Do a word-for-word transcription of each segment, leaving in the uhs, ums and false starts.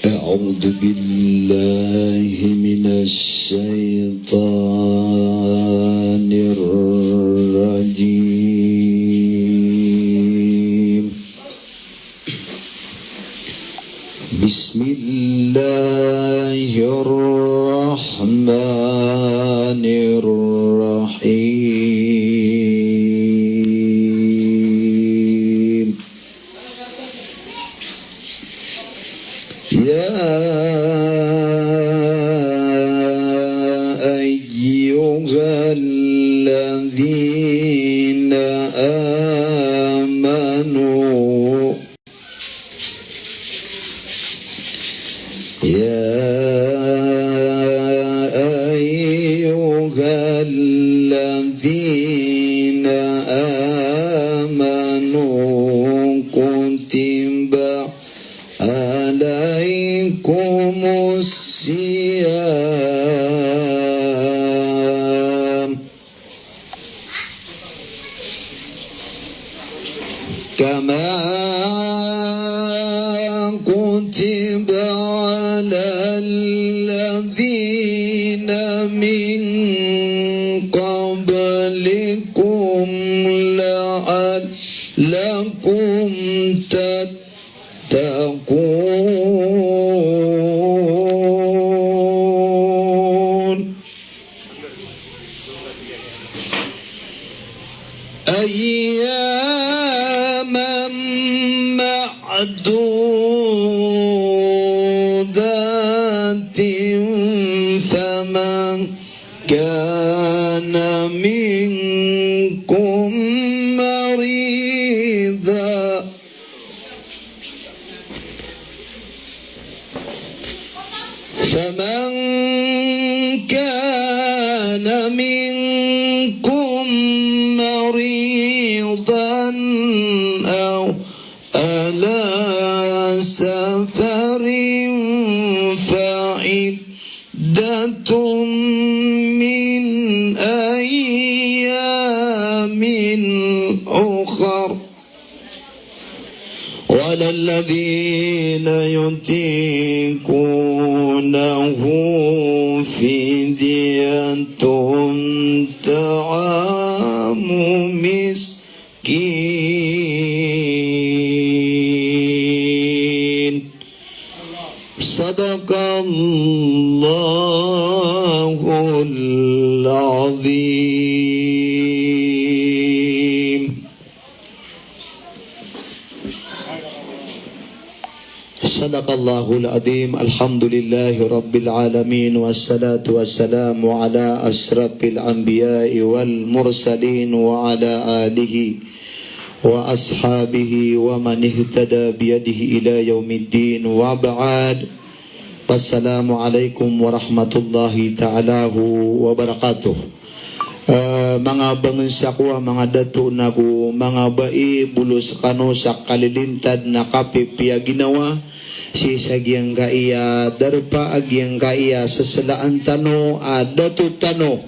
أعوذ بالله من الشيطان الرجيم. بسم الله الرحمن الرحيم. يا أيها الذين آمنوا يا أيها الذين آمنوا كتب عليكم الصيام كما كتب على الذين من قبلكم لعلكم تتقون. أياما معدودات، فمن كان منكم مريضا فمن كان منكم مريضا أو على سفر فعدة من أيام أخر وعلى الذين يطيقونه فدية طعام مسكين. صدق الله العظيم. صدق الله العظيم. الحمد لله رب العالمين، والصلاة والسلام على أشرف الأنبياء والمرسلين، وعلى آله وأصحابه ومن اهتدى بيده إلى يوم الدين، وبعد. Assalamu alaikum warahmatullahi ta'ala wabarakatuh. Eh, manga bangensa ko a manga dato nago manga bai, bolo sekano sa kalilintad na kapipiya ginawa sii sa giyangkaya darpa a giyangkaya seselaan tano a dato tano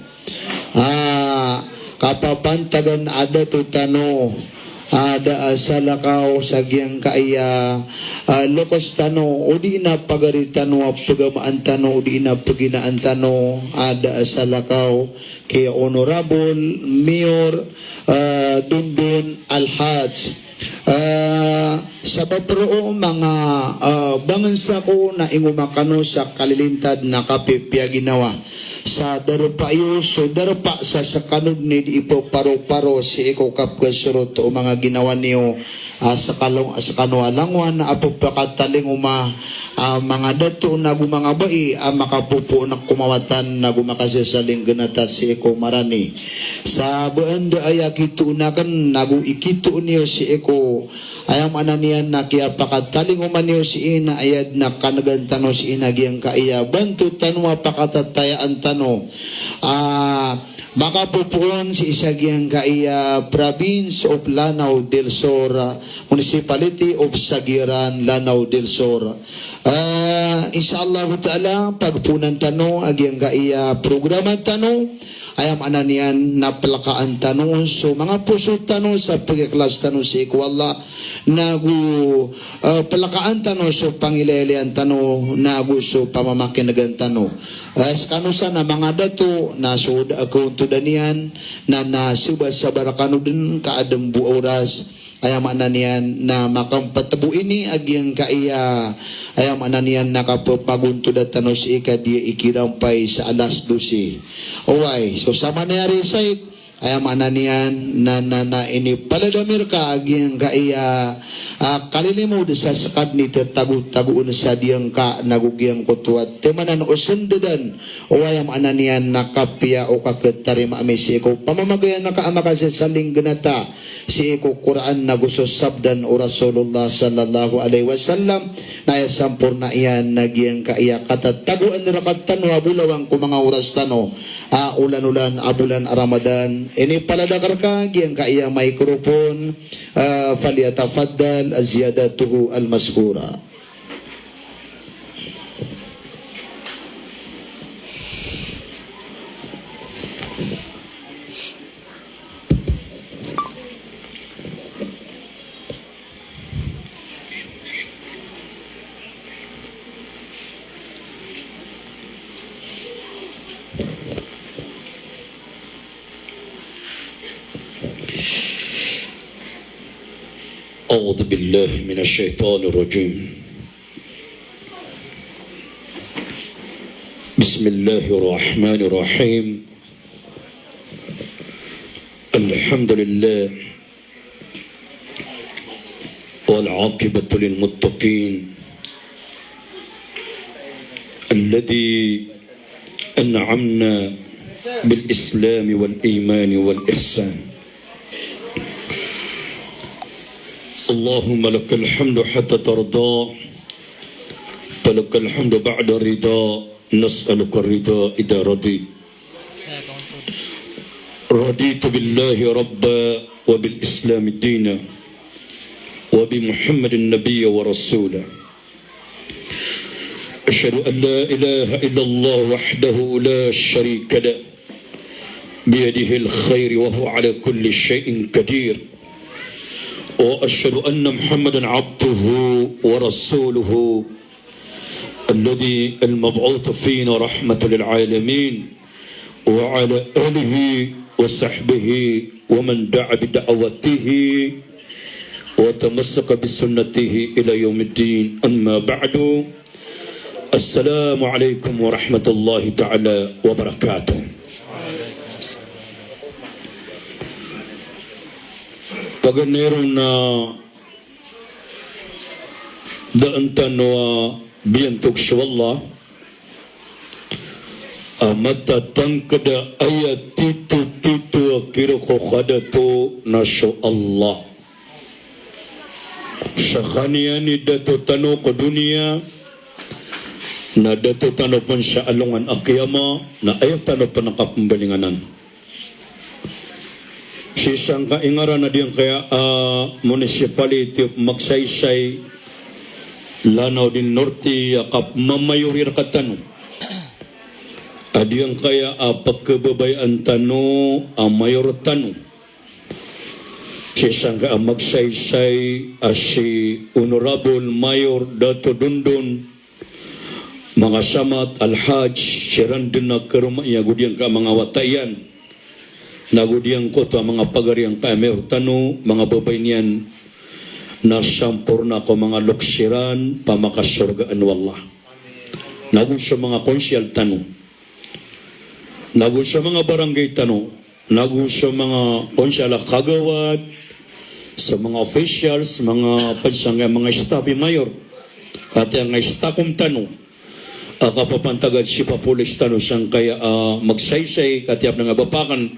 a kapapantagan a dato tano a da a salakaw sa giyangkaya a lokes tano, odi na pagari tano a pegamaan tano, odi na peginaan tano, a da a salakaw ki Honorable Mayor, eh, Dondon Alhaj. Eh, sabap roo manga, eh, bangensa ko na ingoma kano sa kalilintad na kapipiya ginawa sa darpa iyo, so darpa sa sekano dn i di ipeparoparo sii ko kapkasorot o manga ginawa niyo, ah, sekalo-, sekano a langowan a pepakatalingoma a manga dato nago manga bai a makapopoon ko mawatan nago makasasaling genata sii ko marani. Sa baan da aya kitoon aken nago ikitoon iyo sii ko, aya maana niyan na kiyapakatalingoma niyo sii na aya dn a kanegan tano sii na giyangkaya banto tano a pakatatayaan tano a makapopoon sii sa giyangkaya Province of Lanao del Sur, Municipality of Sagiran, Lanao del Sur. Ah, insha Allahu Ta'ala, pagpoonan tano a giyangkaya programa tano, aya maana niyan na pelakaan tano so manga poso tano sa pagikhlas tano sii ko Allah, nago, ah, pelakaan tano so pangilaylayan tano, nago so pamamakinegan tano. Ah, sekano san a manga dato, na so da a kaontodan iyan, na, na sabasabar kano den ka aden bo a oras, aya maana niyan na makempet bo ini a giyangkaya, aya maana niyan na kapepagontoda tano sii ka di ikirampay sa alas dose. Oway, so samanaya ri Said, aya maana niyan na, na, na inipalad ami reka a giyangkaya, ah, kalilimod sa sekadn i tetagotagoon sa diyangka nago giyangkoto a timanan o sendedan. Oway, aya maana niyan na kapiya o kaketarima ami sii ko pamamagayan ka a makasasaling genata sii ko Qur'an nago so sabdan o Rasulullah sallallahu alaihi wasallam, na aya samporna iyan na giyangkaya katatagoan reka tano a bolawang ko manga oras tano a olan-olan a bolan a Ramadan. Inipalad ako reka giyangkaya microphone, ah, falyatafaddal ziyadatuhu al-mashkura. أعوذ بالله من الشيطان الرجيم. بسم الله الرحمن الرحيم. الحمد لله. والعاقبة للمتقين. الذي أنعمنا بالإسلام والإيمان والإحسان. اللهم لك الحمد حتى ترضى، ولك الحمد بعد الرضا، نسألك الرضا إذا رضيت. رضيت بالله ربا، وبالإسلام دينا، وبمحمد نبيا ورسولا. أشهد أن لا إله إلا الله وحده لا شريك له، بيده الخير وهو على كل شيء قدير. وأشهد أن محمدا عبده ورسوله، الذي المبعوث فينا رحمة للعالمين، وعلى آله وصحبه ومن دعا بدعوته وتمسك بسنته إلى يوم الدين. أما بعد. السلام عليكم ورحمة الله تعالى وبركاته. Paganay ron na daan tano a biyantog so Allah a matatangked a aya titotito a kirokoka dato na so Allah. Sekaniyan i dato tano ko doniya, na dato tano pen sa alongan a kiyama, na aya tano pen a kapembalinganan. Sii sangkai ngaran a diyangkaya a municipality of Magsaysay, Lanao del Norte a kapemamayori rektano. A diyangkaya a pekebabayaan tano a mayor tano. Sii sangkai a Magsaysay a si Honorable Mayor Dato Dondon Manga Samad Al-Haj, siran den a karoma iyan ago diyangka a manga wata iyan. Nago diyangkoto a manga pagari angkai a mayor tano, manga babay niyan, na samporna ko manga loks iran, pamakasorgaan o Allah. Nago so manga konsihal tano. Nago so manga barangay tano. Nago so manga konsihal a kagawad, so manga officials, manga pansangkaya manga staff i mayor. Katii angkai stakom tano a kapapantagad si papolis tano sangkaya a Magsaysay, katii a penangabapakn,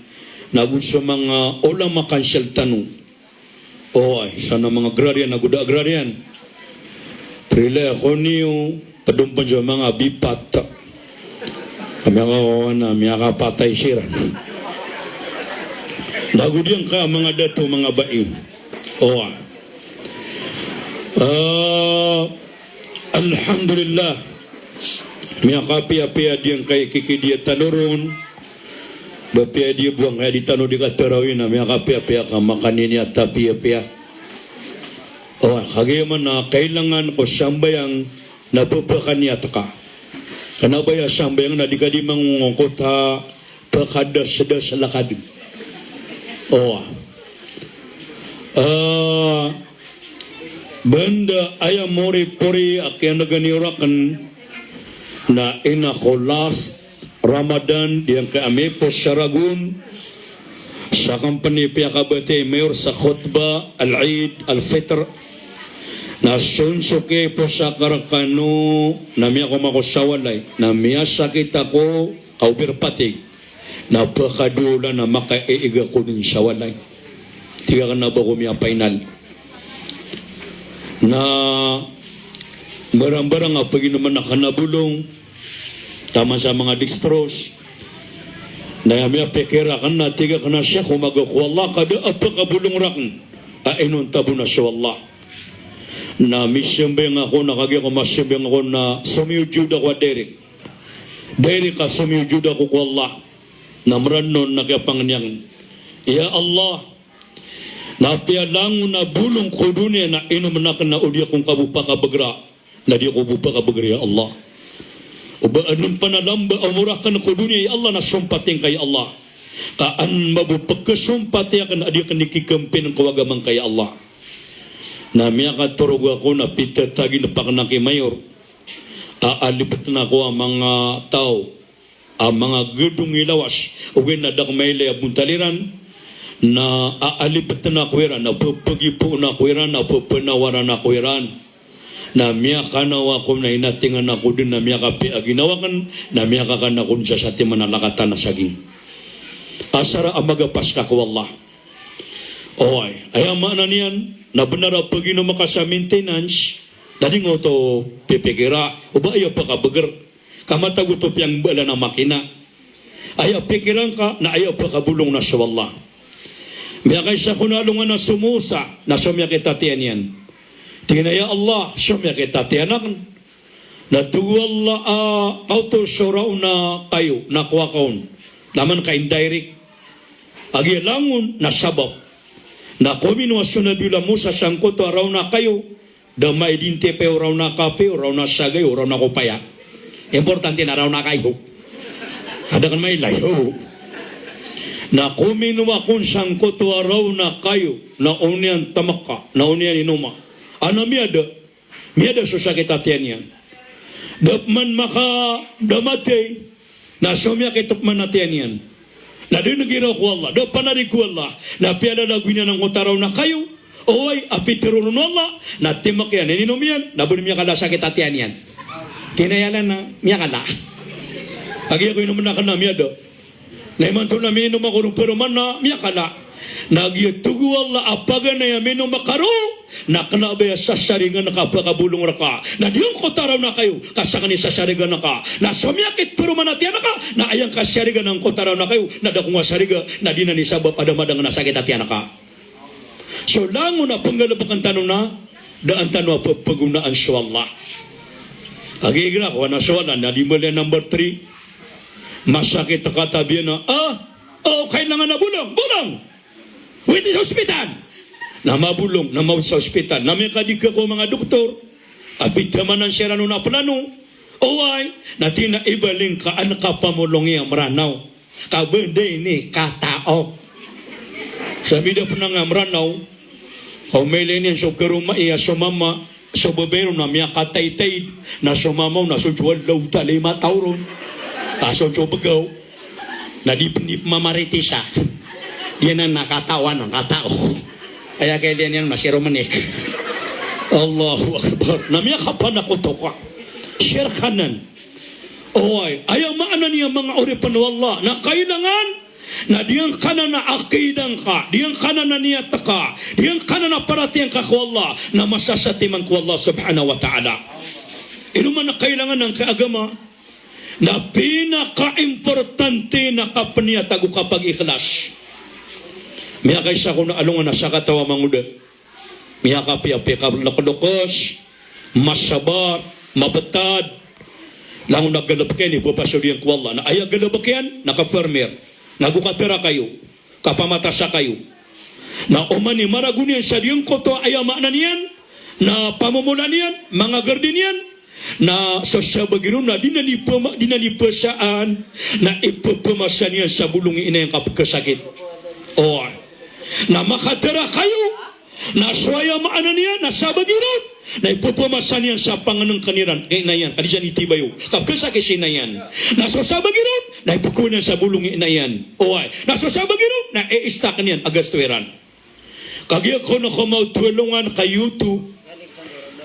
nago so manga ulama council tano. Oway, san a manga agrarian ago da agrarian. Prilai ako niyo, pd on pn so manga bipat. Miyakakowan a miyakapatay siran. Nago diyangka a manga dato, manga bai. Oway. Ah, Alhamdulillah. Miyakapiyapiya diyangkai kikidi a tano ron. Ba piya di bo angkai a di tano di katarawi na miyakapiyapiya ka makanini a tapiyapiya. O, kagiya man na kailangan ko sambayang na pepekaniyat ka. Kena ba aya sambayang na di ka di mangongokot a pekadasdas lakad. O. Eh, benda aya moripori a kiyanegani o raken na ina ko last Ramadan diyangkai a miyapo sa Ragon, sa kampani piyakabatiya i Mayor sa khutbah al-Eid al-Fitr, na sonsoki po sa karekano na miyakoma ko sa walay, na miyasakit ako, ka obi repatig, na pekadolan a makaiiga ko den sa walay. Tig aken a ba ko miyapainal. Na mbarambarang a peginomen aken a bolong, taman sa manga dextrose. Na aya miyapikir aken na tig aken a Sheikh, omaga ko Allah ka da a pekabolong raken a inonta bo na so Allah. Na misambayang ako, na kagiya ko masambayang ako na somiyojod ako a direct. Direct a somiyojod ako ko Allah. Na meranon na kiyapangni aken, ya Allah, na apiya langon a bolong ko doniya na inomen aken na o di ako ngka bo pakabegera, na di ako bo pakabegera, ya Allah. O ba aden pen a lamba a omor aken ko doniya, ya Allah, na sompati ngka, ya Allah. Ka an ba bo pekesompati aken a di aken di kikempin ko agama ngka, ya Allah. Na miyakatorog ako na pitatagin paken aki Mayor a alibeten ako a manga taw a manga gedong i lawas, ogaid na da ako mailay a bontal iran, na aalibeten ako iran, na pepegipoon ako iran, na pepenawaran ako iran. Na miyakanaw ako, na inatingan ako den, na miyakapiya a ginawa aken, na miyakakan ako den sa satiman a lakatan a saging. Asar a magapas ka ko Allah. Oway, aya maana niyan na benar a peginom ka sa maintenance, na di nga oto pipikira o ba aya pekabeger. Ka matago oto piyangbalan a makina. Aya pikiran ka na aya pekabolong na so Allah. Miyakaisa ko na alongan a so Musa na so miyakitatiyan iyan. Tig iyan a, "Ya Allah, so miyakitatiyan aken." Na tig o Allah a, "Kaoto so raw na kayo na kowa ka on." Na man ka indirect. Agiya langon na sabap. Na kominowa so Nabiyullah Musa sangkoto a raw na kayo, da ma-identify o raw na kape, o raw na sagay, o raw na kopaya. Importante na raw na kayo. Ada aken mailay, o. Na kominowa kon sangkoto a raw na kayo, na oniyan temeka, na oniyan inoma. Ana miyada, miyada so sakit a tiyan iyan. Da peman maka, da matey, na so miyakitep man a tiyan iyan. Na di ngira ko Allah, da panarig ko Allah, na piyalalagoy niyan angkoto a raw na kayo, oway, a pitero ron o Allah, na temek iyan, ininom iyan, na ba di miyakala a sakit a tiyan iyan. Kinayalan na miyakala. Agiya ko inomen aken na miyada. Na imanto na mininom ako ron peroman na miyakala. Na agiya tig o Allah a paganay a minom ka ron, na kena ba aya sasarigan ka a pekabolong reka. Na di angkoto a raw na kayo, ka saken i sasarigan ka. Na so miyakit peroman a tiyan ka, na aya ngka siyarigan angkoto a raw na kayo, na da ko nga sariga, na di nan i sabap a da madangen a sakit a tiyan ka. So langon a penggalebeken tano na, da an tano a pepegonaan so Allah. Agiya igira ko ana so Allah, na di mala number three. Masakit ka tabiya na, ah, oh, kailangan a bolong, bolong! Wait sa hospital. Na mabolong, na mawit sa hospital. Na miyakadika ko manga doktor a pitamanan siran on a plano. Oway, na tig iyan a ibaling ka an kapamolongi a Meranaw. Ka ba di ini katao. Sa mida pen a nga Meranaw, ka omailay niyan so karoma iyan, so mama, so babay ron na miyakataytay, na so mama on na so jowa law ta lima taw ron. Ka so jowa begaw. Na di pen di pemamaritisa. Di anan na katawan, katao. Aya kailay niyan na si Romanik. Allahu Akbar. Na miyakapanakoto ka. Sirkanan. Oway, aya maana niyan manga oripen o Allah. Na kailangan na diyangkanan a aqidah ngka, diyangkanan a niyat ka, diyangkanan a paratiyaya ngka ko Allah, na masasatiman ko Allah subhanahu wa ta'ala. Ino man a kailangan angkai a agama, na pinakaimportante na kapeniyat ago kapag-ikhlas. Miyakaisa ko na alongan a sakataw a mangoda. Miyakapiyapiya ka loklokes, masabar, mapetad. Langon a galebek iyan i pepasod iyan ko Allah. Na aya galebek iyan na kafarmer. Na go katerakayo, kapamatasaakayo. Na oman i maragon iyan sa giyangkoto a aya maana niyan na pamomola niyan, manga garden iyan, na so sabagi ron na di niyan ipema-, di niyan ipesaan, na ipepemasa niyan sa bolong i ina iyan ka pekesakit. Oway. Na makaterakayo, na so aya maana niyan na sabagi ron na ipepemasa niyan sa pangenengken iran, ina iyan, ka di siyan itibayo, ka pekesakit si ina iyan. Na so sabagi ron na ipekowaan iyan sa bolong i ina iyan. Oway. Na so sabagi ron na iistak iyan a gasto iran. Kagiya ko na ko maoto alongan ka yoto,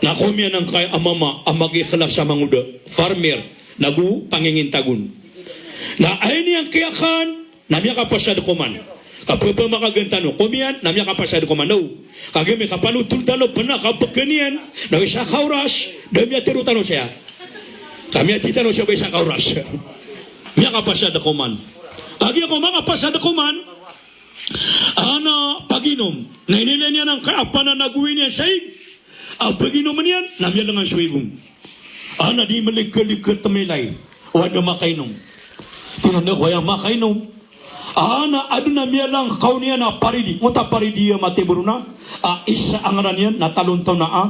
na ko miyanangkaya a mama a magiklas a mangoda, farmer, na go pangingintagon. Na aya niyan kiyakan, na miyakapasad koman. Kapepamakagen tano, ko miyan, na miyakapasad koman. No. Kagiya mikapanothol tano, pena ka pekeniyan, na o isa ka oras, da miyatero tano saya. Ka miyatero tano saya ba isa ka oras. Miyakapasad koman. Kagiya ko makapasad koman, ana paginom. Na inilay niyan angkaya a pananagowi niyan sa ig. A paginom iyan, na miyalengan so ig on. Ana di melikeliket milay. O anda makainom. Tinan ko aya makainom. Ana adn a miyalangkaw niyan a paridi. Ngoto a paridi a matibor on a, a isa a ngaran iyan na Talontaw na a.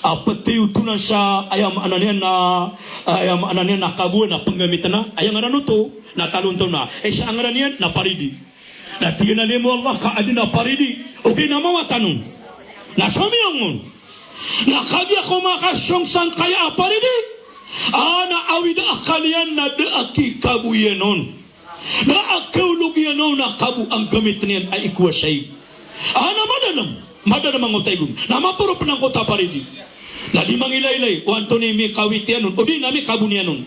A petayotonan sa aya maana niyan na, aya maana niyan na kaboan a penggamiten a. Aya ngaran oto na Talontaw na. Isa a ngaran iyan na paridi. Na tig iyan a limo Allah ka adn a paridi. Ogaid na mawatan on. Na somiyong on. Na kagiya ko makasong sangkaya a paridi. Ana awid a akal iyan na da a kikabo iyan on. Da a kaolog iyan on a kabo a nggamit niyan a ikowa sa ig. Ana madalem, madalem angkoto a ig on. Na maporo pen angkoto a paridi. Na di mangilaylay o antonaa i mikawit iyan on, odi na mikabo niyan on.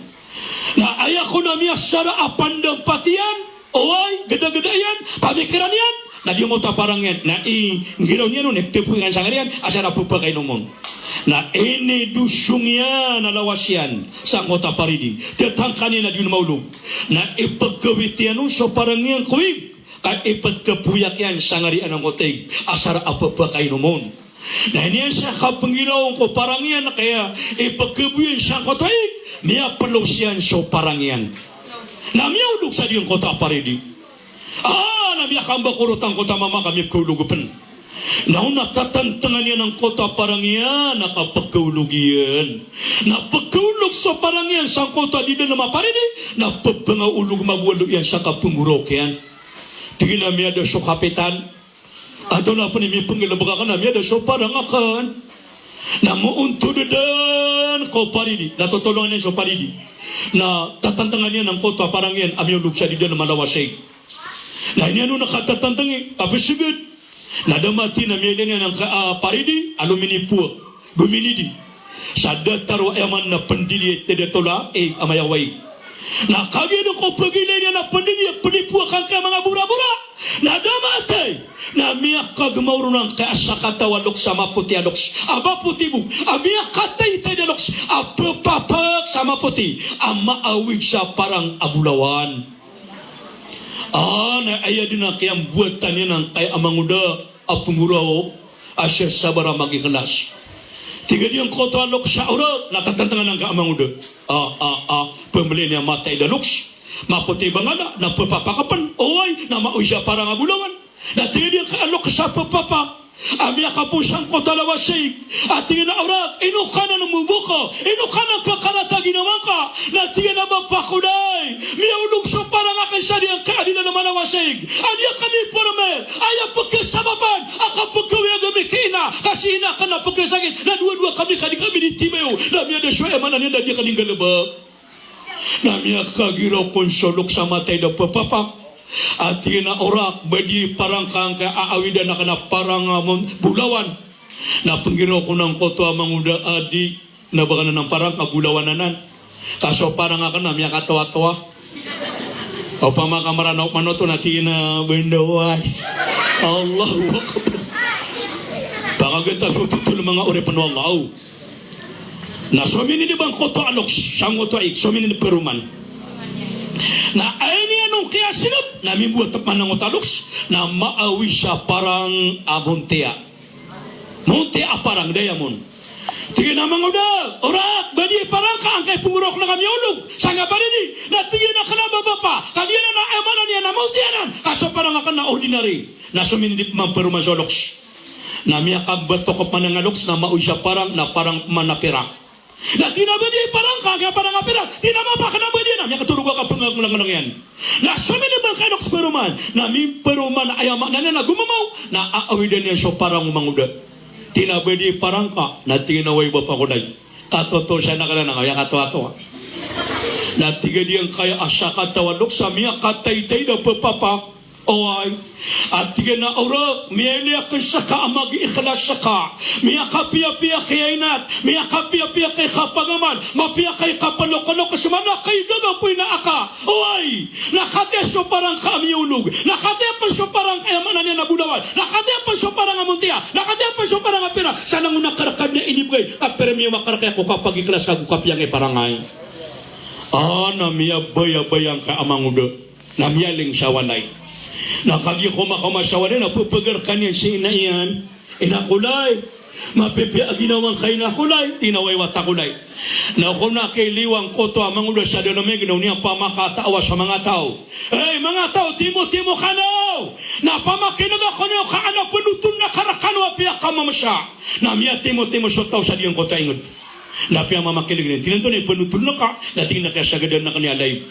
Na aya kon a miyasara a pandampat iyan, oway, gedageda iyan, pamikiran iyan, na giyangkoto a parang iyan, na inggiraw niyan on, iptepo iyan sangkariyan, asar a pepakainom on. Na inidosong iyan a lawas iyan sangkoto a paridi. Tetangka niyan a di on maolog. Na ipegawit iyan on so parang iyan ko ig. Ka ipedkepoyak iyan sangariyan angkoto a ig, asar a pepakainom on. Na iniyan sa kapenggiraw ko parang iyan, kaya ipekebo iyan sangkoto a ig, miyapelos iyan so parang iyan. Na miyaolog sa giyangkoto a paridi. Ah, na miyakambakor oto angkoto a mama ka miyakaolog pen. Na o na tatantengan iyan angkoto a parang iyan, na kapekaolog iyan. Na pekaolog so parang iyan sangkoto a di dalem a paridi, na pepengaolog magwalo iyan sa kapenggoraok iyan. Tig iyan a miyada so kapitan. Antonaa pen i mipenggalebek aken a miyada so parang aken. Na moontod den ko paridi. Na totolongan iyan so paridi. Na tatantengan iyan angkoto a parang iyan a miyaolog sa di dalem a lawas a ig. Na iniyan on a katatantengi, kapeseged. Na da mati na miyailay niyan angkai a paridi a lominipowa. Gominidi. Sa datar o aya man na pendili a tig a tolaa, eh, a mayawa ig. Na kagiya den ko pegilay niyan a pendili a penipowa angkai a manga borabora. Na da matay. Na miyakagemaw ron angkai a sakataw a loks a mapoti a loks. A mapoti bo. A miyakataytay a loks. A pepapak sa mapoti. A maawig sa parang a bolawan. Ah, na aya den a kiyamboatan iyan angkai a mangoda a penggoraok a siyasabar a magiklas. Tig a giyangkoto a loks a orak na tatantengan angkai a mangoda. Ah, ah, ah, pemeli niyan matay a loks. Mapoti bangala, na pepapak pen. Oway, na maawig sa parang a bolawan. Na tig a giyangkai a loks a pepapak. A miyakapoon sangkoto a lawas a ig. A tig iyan a orak, ino ka nan moboko, ino ka nan kakarata ginawa ngka. Na tig iyan a bapa ko, day, miyaolog so parang aken sa giyangkai a di dalem a lawas a ig. A di aken di pormer, aya pekesabapan a kapekawiyag ami ki ina, ka si ina aken a pekesakit, na dowa-dowa kami ka di kami di tibayo, na miyada so aya maana niyan na di aken di nggalebek. Na miyakagiraw kon so loks a matay a pepapak. A tig iyan a orak, ba di parang ka angkai a awidan aken a parang a mon-, bolawan. Na penggiraw kon angkoto a mangoda a di, na ba ka nan parang a bolawan anan. Ka so parang aken na miyakatowa-towa. Opama ka Meranaw manoto na tig iyan a bendaway. Allahu Akbar. Pakageta so totol manga oripen o Allah. Na sominidi bangkoto a loks, sangkoto a ig, sominidi peroman. Na aya niyan on kiyasilep, na mimboat man angkoto a loks, na maawig sa parang a montiya. Montiya a parang, diamond. Tig iyan a mangoda, orak, ba di parang ka angkai pngorok na kami olog sangkai a paridi. Na tig iyan a kna ba bapa, kagiya na aya maana niyan na maoti anan, ka so parang akn na ordinary. Na so minidip man paroman so loks. Na miyakabtokp man a loks na maoy sa parang, na parang man a pira. Na tig iyan a ba di parang ka angkai parang a pira. Tig iyan a mapa, kna ba di, na miyakatoroga ka pngaknaknang iyan. Na so minibang ka loks paroman, na mimparoman, aya maana niyan na gomamaw, na aawidan iyan so parang o mangoda. Tig iyan a ba di parang ka, na tig iyan a oway bapa ko lay. Katoto siya na kna na, aya katoatoa. Na tig iyan a di angkaya a sakataw a loks a miyakataytay da pphapa. Oway. A tig iyan a orak, miyailay akn ska a magiikhlas ska. Miyakapiyapiya ki inat, miyakapiyapiya ki kapagamal, mapiya ki kaplokolok, sman a ki gaga ko ina aka. Oway. Na katii so parang ka a miyaolog. Na katii pn so parang ka aya maana niyan na bolawan. Na katii pn so parang a montiya. Na katii pn so parang a pira. Sa langon a karkad na inibgay. Ka permi a makarkaya ko kapagikhlas ka ko kapiya angkai parang ai. A, na miyabayabaya angkai a mangoda. Na miyaling sa walay. Na kagiya ko makaoma sa walay na pphagarkan iyan si ina iyan. Ina ko lay, mapipiya a ginawa ngka ina ko lay, tig iyan a oway wata ko lay. Na o kon aki liyo angkoto a mangoda sa dalm a ginawa niyan pamakatawa sa manga taw. Hey, manga taw, timotimo kano! Na pamakin'g ako niyo ka adn a pnotol na karakano a piyakamamsa. Na miyatimotimo so taw sa di angkoto a ingd. Na piyamamakin'g iyan, tig iyan antonaa i pnotol ngka, na tig iyan a kiyasagadan akn iyan a live.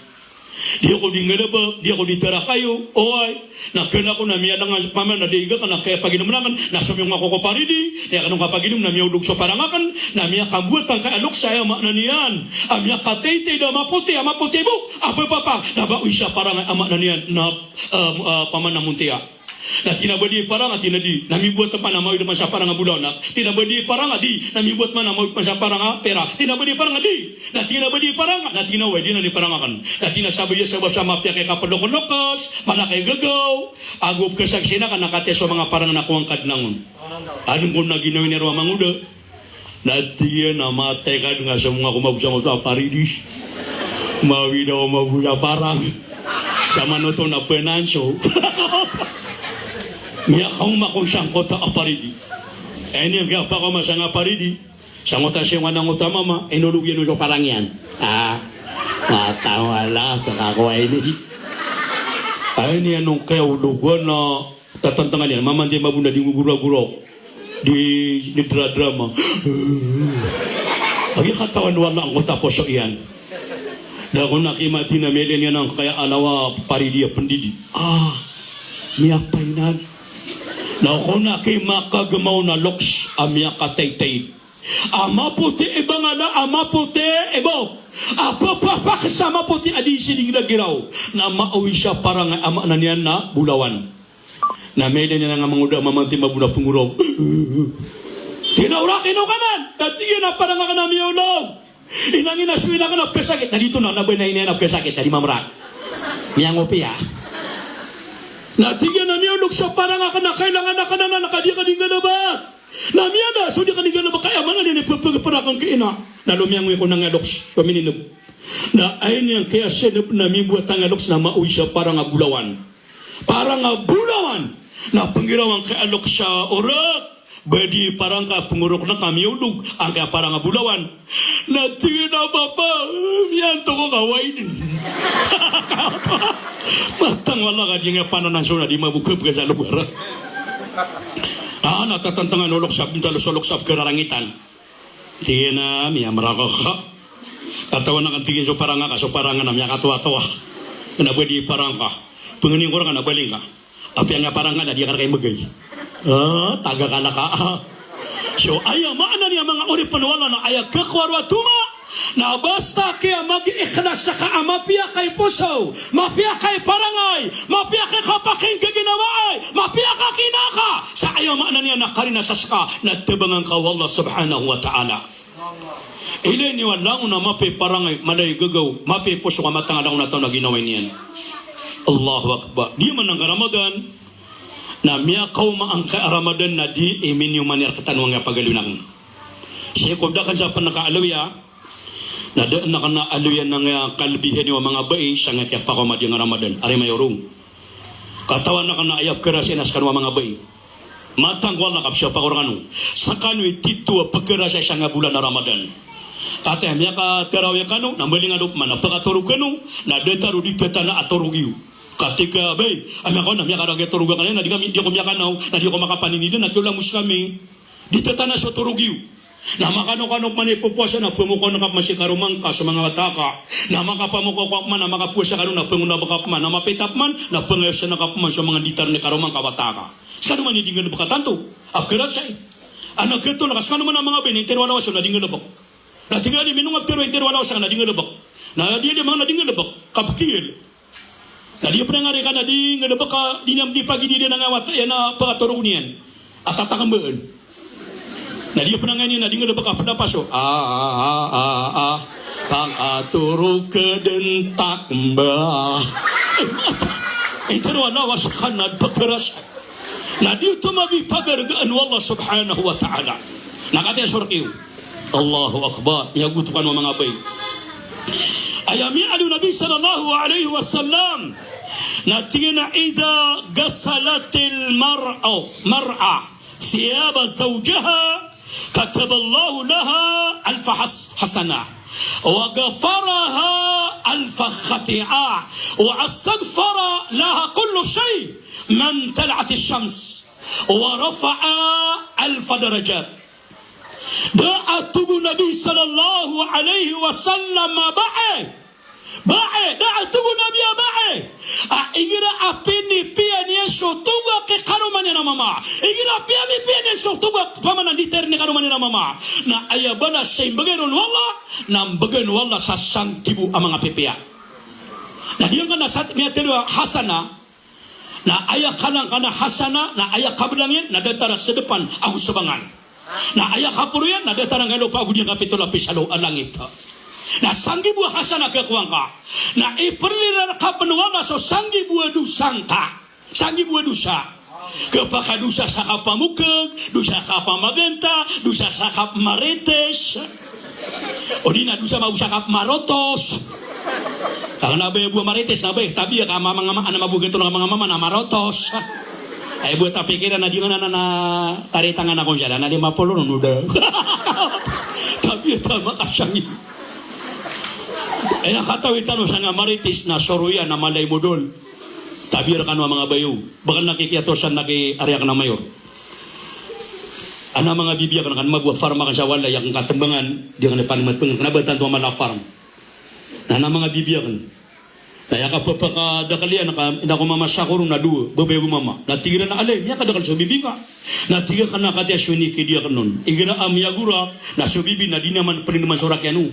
Di ako di nggalbk, di ako di tarakayo, oway. Na kna ako na miyalang a paman na di gakn na kaya paginom akn, na somiyong ako ko paridi, na aya kn o kapaginom na miyaolog so parang akn, na miyakambowat angkai a loks a aya maana niyan a miyakataytay da mapoti, a mapoti bo, a pphapa, na ba oy sa parang a maana niyan na, ah, ah, paman a montiya. Na tig iyan a ba di parang a, tig iyan a di, na mimbowat man a maoy man sa parang a bolawan. Na tig iyan a ba di parang a, di, na mimbowat man a maoy man sa parang a pira. Tig iyan a ba di parang a, di, na tig iyan a ba di parang a, na tig iyan a oway, di na di parang akn. Na tig iyan a sabap iyan, sabap sa mapiya ki kaplokolok, sman a ki gagaw, ago pkhasaksi akn na katii so manga parang na kowa ngka dn langon. Adn kon a ginawa niyan roo a mangoda. Na tig iyan a matay ka dn ka sa manga ko mabsa angkoto a paridi. Mawid ako mabsa parang. Sa manoto na pnanso. Miyakaoma kon sangkoto a paridi. Aya niyan kiyapakaoma sangkai a paridi. Sangkoto a siyongan angkoto a mama, inolog iyan on so parang iyan. Ah, matawala, pkakowa ini. Aya niyan on kiyaologan na tatantangan iyan, mamanti mabona di ngogoragoraok. Di, di dradrama. Agi katawan o Allah angkoto a poso iyan. Da kon aki mati na miyailay niyan angkaya a lawa paridi a pndidi. Ah, miyapainan. Da kon aki makagmaw na loks a miyakataytay. A mapoti i bangala, a mapoti i bo. A pphapaksa a mapoti a di siding da giraw. Na maoy sa parang a maana niyan na bolawan. Na miyailay niyan a mangoda a mamanti mabona pnggorok. Tig iyan a orak, ino ka nan? Na tig iyan a parang akn a miyaolog. Inangin a so ina akn a pkhasakit. Na di to na, na ba ina iyan a pkhasakit. Na di mamrak. Miyangopiya. Na tig iyan a miyaolog so parang akn a kailangan akn anan a ka di akn di nggalbk. Na miyada so di akn di nggalbk ka aya maana niyan i pphagprakn ki ina. Na lomiyangoy kon angkaya loks. So mininb. Na aya niyan kiyasnb na mimbowat angkaya loks na maoy sa parang a bolawan. Parang a bolawan. Na pnggiraw angkaya loks a orak. Ba di parang ka pngorok na ka miyaolog angkaya parang a bolawan. Na tig iyan a bapa, miyantok ako ka wayn. Matang wala ka di nga pananan so na di mabokbok sa lugar. Ah, na tatantangan o loks a bintalo so loks a pkhararangitan. Tig iyan a miyamrak ka. Katawan akn, tig iyan, so parang ka, so parang ka na miyakatowatowa. Na ba di parang ka. Pngni ko rka na baling ka. Apiya nga parang ka na di ka rka i mgay. Ah, taga ka laka. So, aya maana niyan manga oripn o Allah na aya khakowa roo a toma. Na basta kiya magiikhlas ka a mapiya ka i poso, mapiya ka i parangay, mapiya ka i kapakinggiginawai, mapiya ka ki ina ka. Sa aya maana niyan na karina sa ska na tabangan ka o Allah subhanahu wa ta'ala. Ilay niyo a langon a mapiya i parangay, mala i gagaw, mapiya i poso ka matang a langon a taw na ginawai niyan. Allahu Akbar. Di man angkai Ramadan, na miyakaoma angkai Ramadan na di i miniyoman iyan rktano angkai pagaloyn akn. Sii ko da akn sa pn kaaloya, na da akn a aloya angkai kalbihan iyo a manga bai sangkai kiyapakaoma di angkai Ramadan. Ari mayorong. Katawan akn a aya pkharasay na skano a manga bai. Matang ko Allah ka pzapakor kano. Skano i tito a pkharasay sangka bolan a Ramadan. Katii a miyakatarawih kano, na mbaling a lopman a pkatoro kano, na datar o di tatana a torog iyo. Katii ka, bay, a miyaka-, na miyakaraga torog kano, na di kami, di ako miyakanaw, na di ako makapanini, na kiyola mo skami. Di tatana so torog iyo. Na makano kano pman i pphowasa na pmokon ka pman si karoma ngka so manga wata ka. Na makapamoko ka pman na makapowasa kano na pngonab ka pman na mapita pman na pngayosan ka pman so manga datar ni karoma ngka wata ka. Skano man i di nggalbk a tanto a pkharasay. Ana khato na ka skano man a manga bay na intero a lawas na di nggalbk. Na tig a di minonga ptero intero a lawas na di nggalbk. Na di a di manga na di nggalbk. Kapkiyel. Na di a pnangari ka na di nggalbk a di niyan di pagidi di na nga wata iyan a pkatorog niyan a tatakmbaan. Na di a pnangani na di nggalbk a pdapaso. A, a, a, a, a. Pkatorog ka dn takmba. Intero a lawas ka na pkharas. Na di oto mabipagargaan o Allah subhanahu wa ta'ala. Na katii a sork iyo. Allahu Akbar. Miyagoto kano a manga bay. Aya miyaaloy o Nabi sallallahu alaihi wasallam na tig iyan a, "Idha ghasalatil mar'a, mar'a thiyaba zawjiha, kataballahu laha alfa has-, hasanah, wa ghafara laha alfa khati'ah, wa istaghfara laha kullu shay' ma tala'atish shams, wa rafa'a laha alfa darajat." Da a tig o Nabi sallallahu alaihi wasallam a bae. Bae, da a tig o Nabi a bae. A igira a pinipiya niyan so togak i karoma niyan a mama. Igira a pinipiya niyan so togak pamanan di tayr ni karoma niyan a mama. Na aya balas sa imbgay ron o Allah, na mbgan o Allah sa sanggibo a manga pipiya. Na di angkanan sa miyatero a hasana, na aya kanan ka na hasana, na aya kablang iyan, na datar a sdpan ago sbangan. Na aya kaporo iyan, na datar a ngalopa ago di ngka pito lapis a lo-, a langit. Na sanggibo a hasana a kakowa ngka. Na iprlila rka pn o Allah so sanggibo a dosa ngka. Sanggibo a dosa. Kapakadosa sa kapamokg, dosa kapamaganta, dosa sa kapmarites. O di na dosa mago sa kapmarotos. Ka kna ba aya bo a marites na ba, tabiya ka mama, mama, ana mago gito na mama, mama na marotos. Aya bo a tapikiran na di ngana na, na taritangan ako siya, na lima polo no noda. Tabiya ta makasangin. Aya katawi tano sa nga marites na soro iyan na malay modol. Tabiya rkano a manga bayo. Baka na kikiyatosan na ki ari akn a mayor. Ana manga bibi akn, kan mago a farm akn sa walay akn katmbangan, di akn palimat pngan, kna ba tanto a mala a farm. Na ana manga bibi akn. Na aya kapphakadakl iyan, na ka, na ko mama sakor na dowa, babay ago mama. Na tig iran a, "Alay, miyakadakl so bibi ngka." Na tig akn a katii a so inikidi akn on. Igira a miyagorak, na so bibi na di niyan man plindman so orak iyan on.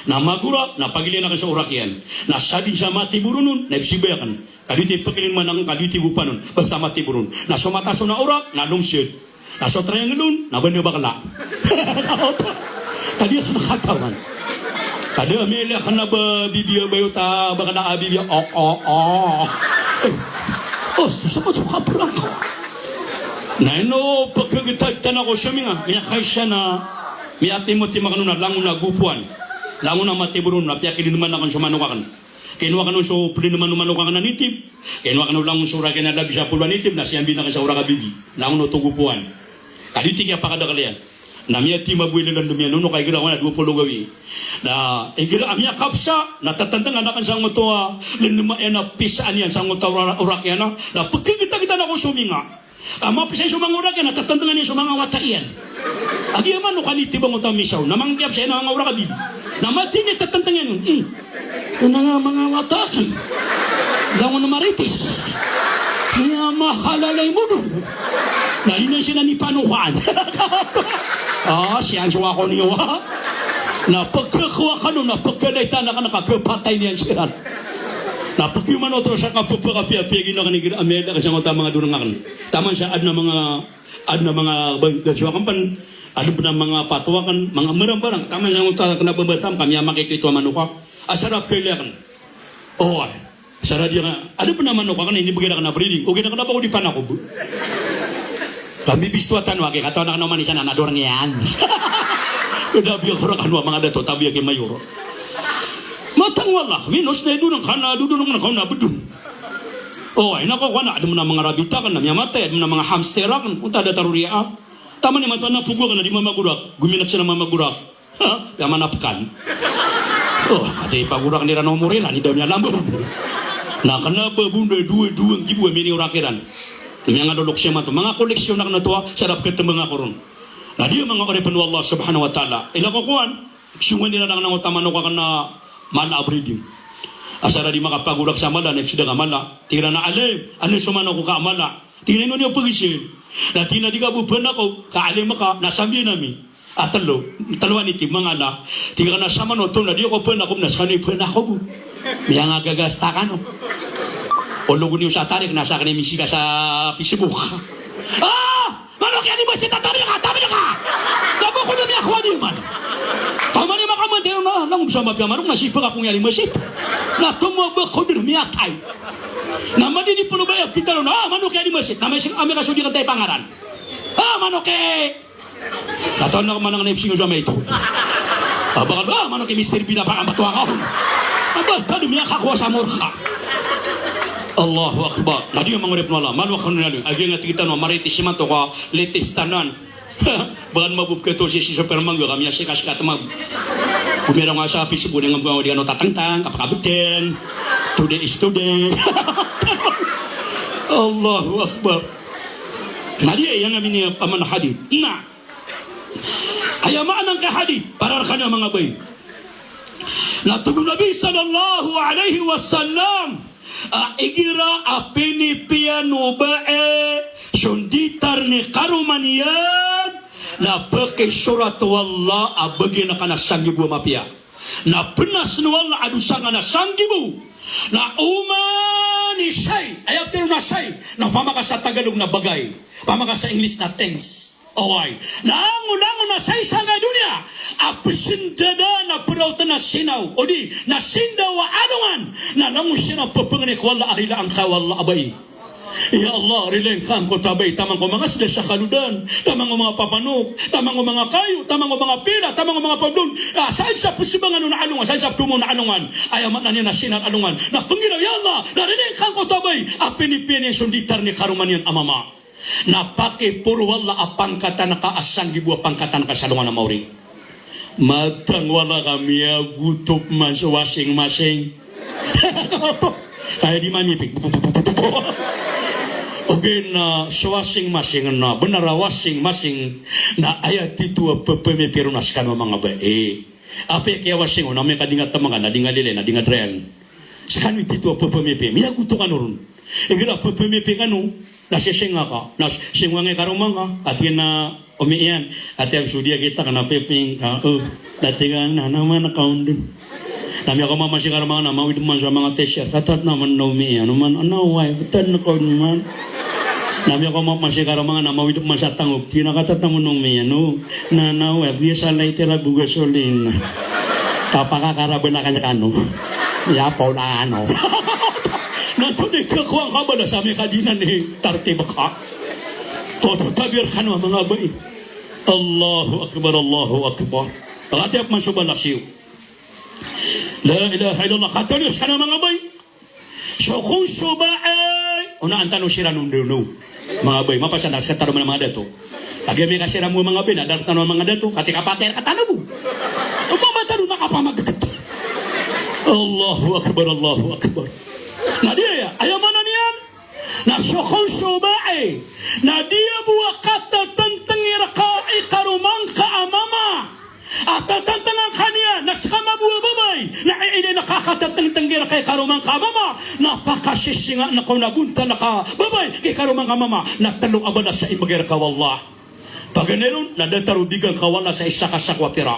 Na magorak, na pagilian akn so orak iyan. Na sadn sa matiboron on, na ipsibay akn. Ka di ti pkilindman akn, ka di ti gopan on. Basta matiboron. Na so matas on na orak, na lomsed. Na so triangle on, na banda bakla. Ka di akn katawan. Ka di a miyala akn a ba bibi a bayo ta bakla a bibi a, o, o, o. Eh. O, so, so, so, kaprang. Na ino pkgtagtan ako so minga, miyakaisa na, miyatimotim akn on na langon a gopoan. Langon a matiboron, na piyakilindman akn so manok akn. Kinowa akn on so plindman o manok akn a nitib. Kinowa akn on langon so orak iyan a labi sapolo a nitib, na siyambin akn sa orak a bibi. Langon oto gopoan. Ka di ti kiyapakadakl iyan. Na miyatima bo i lalandm iyan on, ka igira akn a dowa polo gawii. Na igira a miyakapsa, na tatandngan akn sangoto a landm iyan a pisaan iyan sangoto a ora-, orak iyan a, na pkgtagtan ako so minga. Ka mapsay so manga orak iyan, na tatandngan iyan so manga wata iyan. A giya manok a nitib angkoto a misaw, na mangkiyapsay na manga orak a bibi. Na matini tatandngan iyan. Hmm. Ito na nga manga wata akn. Langon marites. Miyamahalalay modon. Na di na siran ipanokaan. Ah, siyan so ako niyo, ha? Na pkhakowa kano, na pkhalaitan akn, na kapatay niyan siran. Na pkiyoman oto sa kapphakapiyapiya gina kn igira a miyala akn sangoto a manga dorang akn. Taman sa adn a manga, adn a manga ba-, baso akn pn, adn pn a manga pato akn, manga mbarambarang. Taman sangoto a kna ba mbatam ka miyamakikito a manok a. Asar a pkhailay akn. Oway. Asar a di akn, adn pn a manok akn, inibgay akn a breeding. Ogaid na kna ba ko di panakob. Kambibistowa tano a kikatawan akn a oman isan a dorang iyan. Kna biya ko rakn a manga dato, tabiya ki mayor. Matang o Allah, minos na idon ka na dodon ka na bdon. O, ina ko kowan, adn a manga rabbit akn na miyamatay, adn a manga hamster akn, o ta da taro riya. Taman imanto na pogo akn na di mamagorak, gominat siya na mamagorak. Ha? Aya mana pkan. O, ati pagorak iran o omor iran, i da miyalambor. Na kna ba bo nda dowa, dowa nggibo a miniyorak iran. Miyangalolok siya manto. Manga koleksiyon akn oto a, sa da pkhatmbang ako ron. Na di a manga oripn o Allah subhanahu wa ta'ala. Ina ko kowan, songowan iran a kna o ta manok akn a mala a breeding. Asar a di makapagorak sa mala, na ipsda ka mala. Tig iran a alim, ano so manok ka a mala. Tig iyan a ino niyo pagizaan. Na tig iyan a di ka bo panakob, ka alim ka, na sambiyan ami. A tlo, tlo a nitib, manga ala. Tig iyan a samanoto na di ako panakob na skano i panakob. Miyangagaga sa takano. Ologon iyo sa tarik na sakn i misika sa Facebook. Ah! Manok i Alimasita, tabi ka, tabi ka! Na bokod a miyakowa niyo man. Taman i makamatay na, langon sa mapiya manok na sipag ako i Alimasita. Na tomo a bokod a miyatay. Na madidi pn o ba aya pitharo na, ah, manok i Alimasita. Na may sing, amay ka so di kanta i pangaran. Ah, manok i Katawan ako manang na ipsing o sa maito. Abakal, ah, manok i Mister Bean a pakambato a kaon. Aba, tado miyakakowa sa morka. Allahu Akbar. Na di a manga oripn o Allah. Malo akn na di. Agi nga tig tano a maritis imanto ka latest tanan. Bakan mabobka to si, si Super Mangga kami a sikas ka tmab. Kumirang nga sa Facebook na nga mga di ano tatangtang, kapakabten. Today is today. Allahu Akbar. Na di a, iyan ami niyan paman hadith. Na. Aya maana angkai a hadith, para rkaniyo manga bai. Na tig o Nabi sallallahu alaihi wasallam, a igira a pinipiya o bai so nditar i karoma niyan, na pakisorat o Allah a bagian ka na sanggibo a mapiya. Na pnas o Allah a dosa nga na sanggibo. Na oman i shay, aya pitharo na shay, na opama ka sa Tagalog na bagay, opama ka sa English na things. Oway. Na langon, langon a shay sangkai a doniya a psndada na praotn a sinaw, odi na sindaw a alongan, na langon siran a pphangniko o Allah a rilaan ka o Allah a bai. Ya Allah, rilaan ka angkoto a bai, taman ko manga sda sa Kalodan, taman ko manga papanok, taman ko manga kayo, taman ko manga pila, taman ko manga pabdon, a saan sa psbangan on a alongan, saan sa ptomo on a alongan. Aya maana niyan na sindaw a alongan. Na pnggiraw, ya Allah, na rilaan ka angkoto a bai a pinipiya niyan so nditar i karoma niyan a mama. Na pakiporo o Allah a pangkatan ka a sanggibo a pangkatan ka sa alongan a maori. Matang o Allah ka miyagoto pman so washing machine. Kaya di mamipig. Ogaid na so washing machine na, bnar a washing machine na aya tito a pphamipir on na skano a manga bai. Apiya kiya washing on, amay ka di nga tmngan, na di nga lilay, na di nga dryan. Skano i tito a pphamipir, miyagoto kano ron. Igira a pphamipir kano, na sising nga ka, na singwang i karoma ngka, a tig iyan a omi iyan, a tig iyan so di a kita ka na piping ka, o, na tig iyan a na man ka on dn. Na miyakomapman si karoma ngka na mawid pman sa manga t-shirt, katat na man na omi iyan, o man, na oway, btad na ka on man. Na miyakomapman si karoma ngka na mawid pman sa tangop, tig iyan a katat na man na omi iyan, o, na, na oway, biyasa lay tira go gasolina. Kapakakarabn akn skano. Iya paw na ano. Na anto di kakowa ngka balas amay ka di nan i tartib ka. Oto, tabi rkano a manga bai. Allahu Akbar, Allahu Akbar. Rati a pman so balas iyo. La ilaha illallah. Katawan iyo skano a manga bai. So kon so bai, onaan tano siran on dn o manga bai, mapasad na ska tano man a manga dato. Agi amay ka siran bo a manga bai na da rktano a manga dato, katii kapatay rktano bo. Opama tano makapamagkt. Allahu Akbar, Allahu Akbar. Na di aya, aya maana niyan na so kon so bai na di a bo a katatntngi rka i karoma ngka a mama. A tatantngan ka niyan na ska mabo a babay, na iilay na kakatantngtnggi rka i karoma ngka a mama, na pakasisinga na kaw na bontal ka babay ki karoma ngka a mama, na tlo a balas a imbgay rka o Allah. Paganay ron, na datar o bigan ka o Allah sa isa ka sako a pira.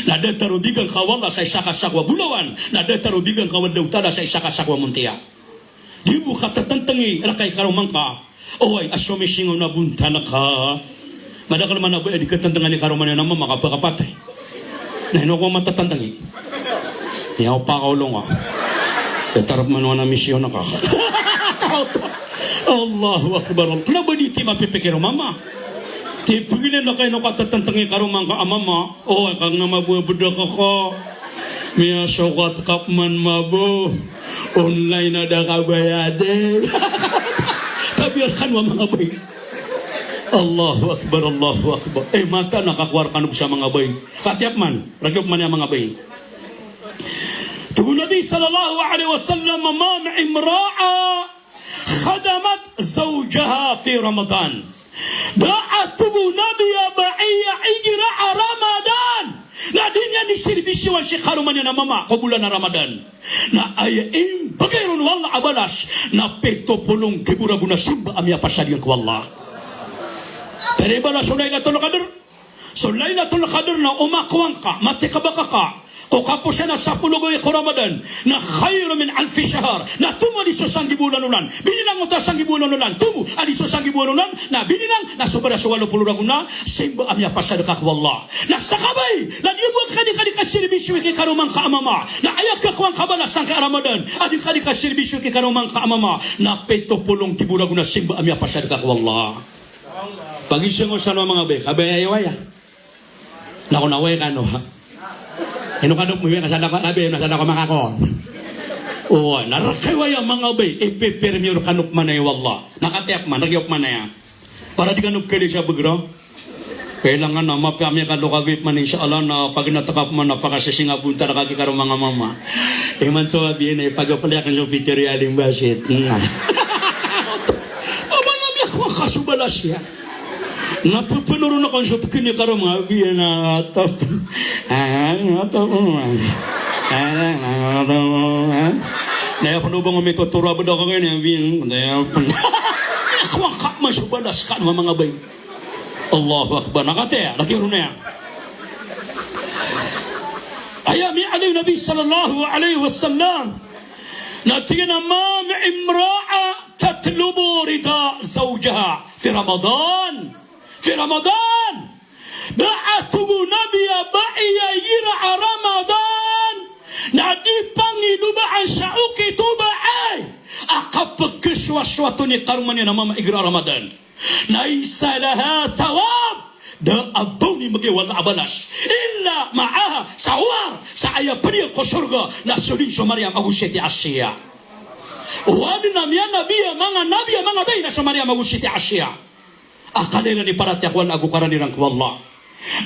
Na datar o bigan ka o Allah sa isa ka sako a bolawan. Na datar o bigan ka o Allahu Ta'ala sa isa ka sako a montiya. Di bo katatantngi rka i karoma ngka. Oway, a somising on na bontal ka. Madakl man a bai a di katantngan i karoma niyan a mama ka pkhapatay. Na ino ko matatantngi? Iya o pakaolong a. Datar pman o ana misyon ka. Allahu Akbar. Kna ba di ti mapipikir o mama. Ti pgiln ka ino katatantngi i karoma ngka a mama. Oway, ka ngka mabo a bda ka ka. Miyasokat ka pman mabo. Online a da kabayad. Tabiya rkano a manga bay. Allahu Akbar, Allahu Akbar. Eh, mataan a kakowa rkano bo sa manga bay. Katiya pman, rk iyo pman aya manga bay. Tig o Nabi sallallahu alaihi wasallam, "Ma min imra'ah khadamat zawjaha fi Ramadan." Da a, tig o Nabi, a bai a igira a Ramadan na di niyan isirbisyowan si karoma niyan a mama ko bolan a Ramadan. Na aya imbgay ron o Allah a balas na pito polo nggibo ragon a simba a miyapasad iyan ko Allah. Pira i balas o Lailatul Qadr? So Lailatul Qadr na o makowa ngka, matikba ka ko kaposan a sapolo gawii ko Ramadan, na khairun min alfi shahr, na tomo a di so sanggibo olan-olan. Binilang oto a sanggibo olan-olan, tomo a di so sanggibo olan-olan, na binilang na sobra so walo polo ragon a simba a miyapasad ka ko Allah. Na sakabay, na di bo ngka di ka di kasirbisyo ki karoma ngka a mama. Na aya kakowa ngka a balas sangkai a Ramadan a di ka di kasirbisyo ki karoma ngka a mama, na pito polo nggibo ragon a simba a miyapasad ka ko Allah. Pagising o sano a manga bay, kabaya iyo aya. Na ko na way kano, ha? Ino kano pman, way ka sadaka, abi, na sadaka manga kon. O, na rk iyo aya manga bay, ipipremyo rkano pman aya o Allah. Na katiya pman, rk iyo pman aya. Para di kano pkhailay sa bgra. Kailangan na mapiya a miyakalokagoy pman, insha Allah, na pagnat ka pman na pakasisingabon ta rka ki karoma ngka a mama. Imanto, abi, na ipagaplay akn so pitharo i Alim Basit. Na. Mama na miyakowa ngka so balas iyan. Na pphanoron akn so pkn i karoma ngka, abi, na top. Ah, na top. Ah, na top. Na aya pn o ba ngka mitotoro a bda ka kani, abi, na top. Miyakowa ngka pman so balas kano a manga bay. Allahu Akbar. Na katiya, na kiyaron iyan. Aya miyaaloy o Nabi sallallahu alaihi wasallam, na tig iyan a, "Ma min imra'ah tatlubu rida zawjiha fi Ramadan." Fi Ramadan. Da a, tig o Nabi, a bai a igira a Ramadan na di pangilobaan sa okit o bai a kapkhasowasowat on i karoma niyan a mama igira a Ramadan. Laysa laha thawab, da a ba on imbgay o Allah a balas, illa ma'aha, sa owar sa aya pd iyan ko sorga na so dn so Maryam ago sii ti Asiya. O adn a miyanabi a manga nabi a manga bai na so Maryam ago sii ti Asiya. A kala iran i paratiyaya ko Allah ago karani iran ko Allah.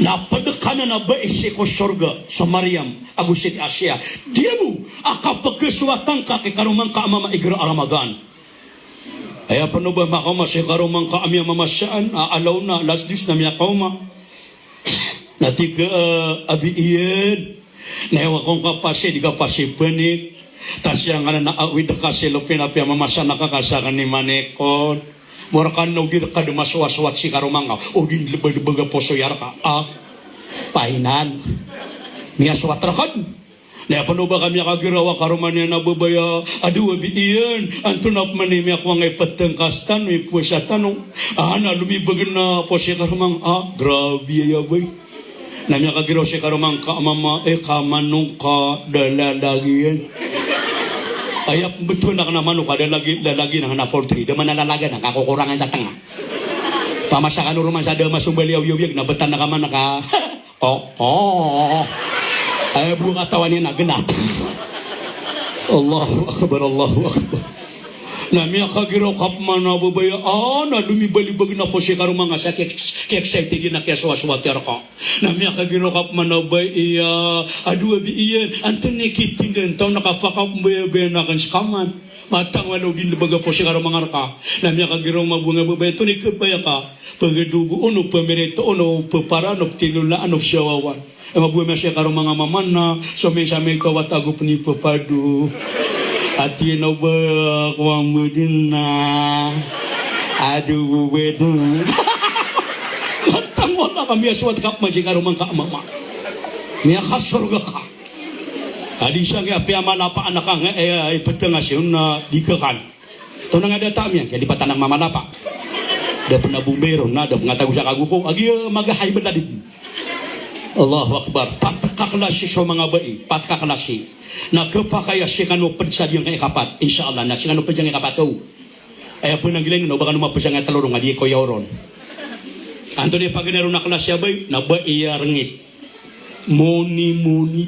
Na pd ka nan a bai sii ko sorga so Maryam ago sii ti Asiya. Di bo a kapkhasowatan ka ki karoma ngka a mama igira a Ramadan. Aya pn o ba makaoma si karoma ngka a miyamamasaan, a, alaw na, alas dos na miyakaoma. Na tig ka, a, abi iyan. Na aya ko ngka pasi, di ka pasi pnik. Ta siyanganan a awid ka si lopin a piyamamasaan ka ka sakn i manik on. Mo rka na o di rka dn masowasowat si karoma ngka, o di ndn lbadbag a poso iyan rka. A, painan. Miyasowat rka dn. Na aya pn o ba ka miyakagiraw a karoma niyan a babay a, ado abi iyan, antonaa pman i miyakowa ngka i ptngkas tano, i powasa tano. A, na lomibag na poso i karoma ngka. A, grabe aya, bay. Na miyakagiraw si karoma ngka a mama, e, ka mano ngka da lalagn iyan. Aya pmbtowan akn a mano ka da lagi, lalagn iyan na poultry, da man a lalagn iyan, kakokorangan sa tnga. Pamasa kano roman sa da masombali a oyagoyag na btad na ka man ka. O, o. Aya bo katawan iyan na gnat. Allahu Akbar, Allahu Akbar. Na miyakagiraw ka pman a babay a, a, na lomibalibag na poso i karoma ngka sa ki-, ki-excited iyan a kiyasowasowat iyan rka. Na miyakagiraw ka pman a babay a, ado abi iyan, antonaa i kitindg tano na kapakapmbayabayan akn ska man. Matang wala o di ndn lbag a poso i karoma ngka rka. Na miyakagiraw mambo a babay a antonaa i khabaya ka. Pagdogo on, o pamirito on, o paparan, o ptilolaan, o psiyawawan. Aya mambo a miyasowat i karoma ngka a mama na so misamit a wata ago pn i papado. Ati na ba ko mambo dn na. Ado bo ba dn. Matang wala ka miyasowat ka pman si karoma ngka a mama. Miyakasorga ka. A di sangkai a piyamalapaan ka ngka, e, i ptngas iyan na di ka kan. Tonaa nga data miyan, kaya di patan a mamalapa. Da pn a bombayro na, da pn a tago sa kagoko. Agi, e, magahay btad i. Allahu Akbar. Pat ka klasi so manga bai, pat ka klasi. Na khapakay a skano pd sa diyangkai a ikapat. Insha Allah, na skano pd sa diyangkai a ikapat, o. Aya pn a gilay niyan, o ba kano mapd sa diyangkai a tlo ron, a di ko aya oron. Antonaa i paganay ron a klasi a bai, na bai a rngit. Moni, moni.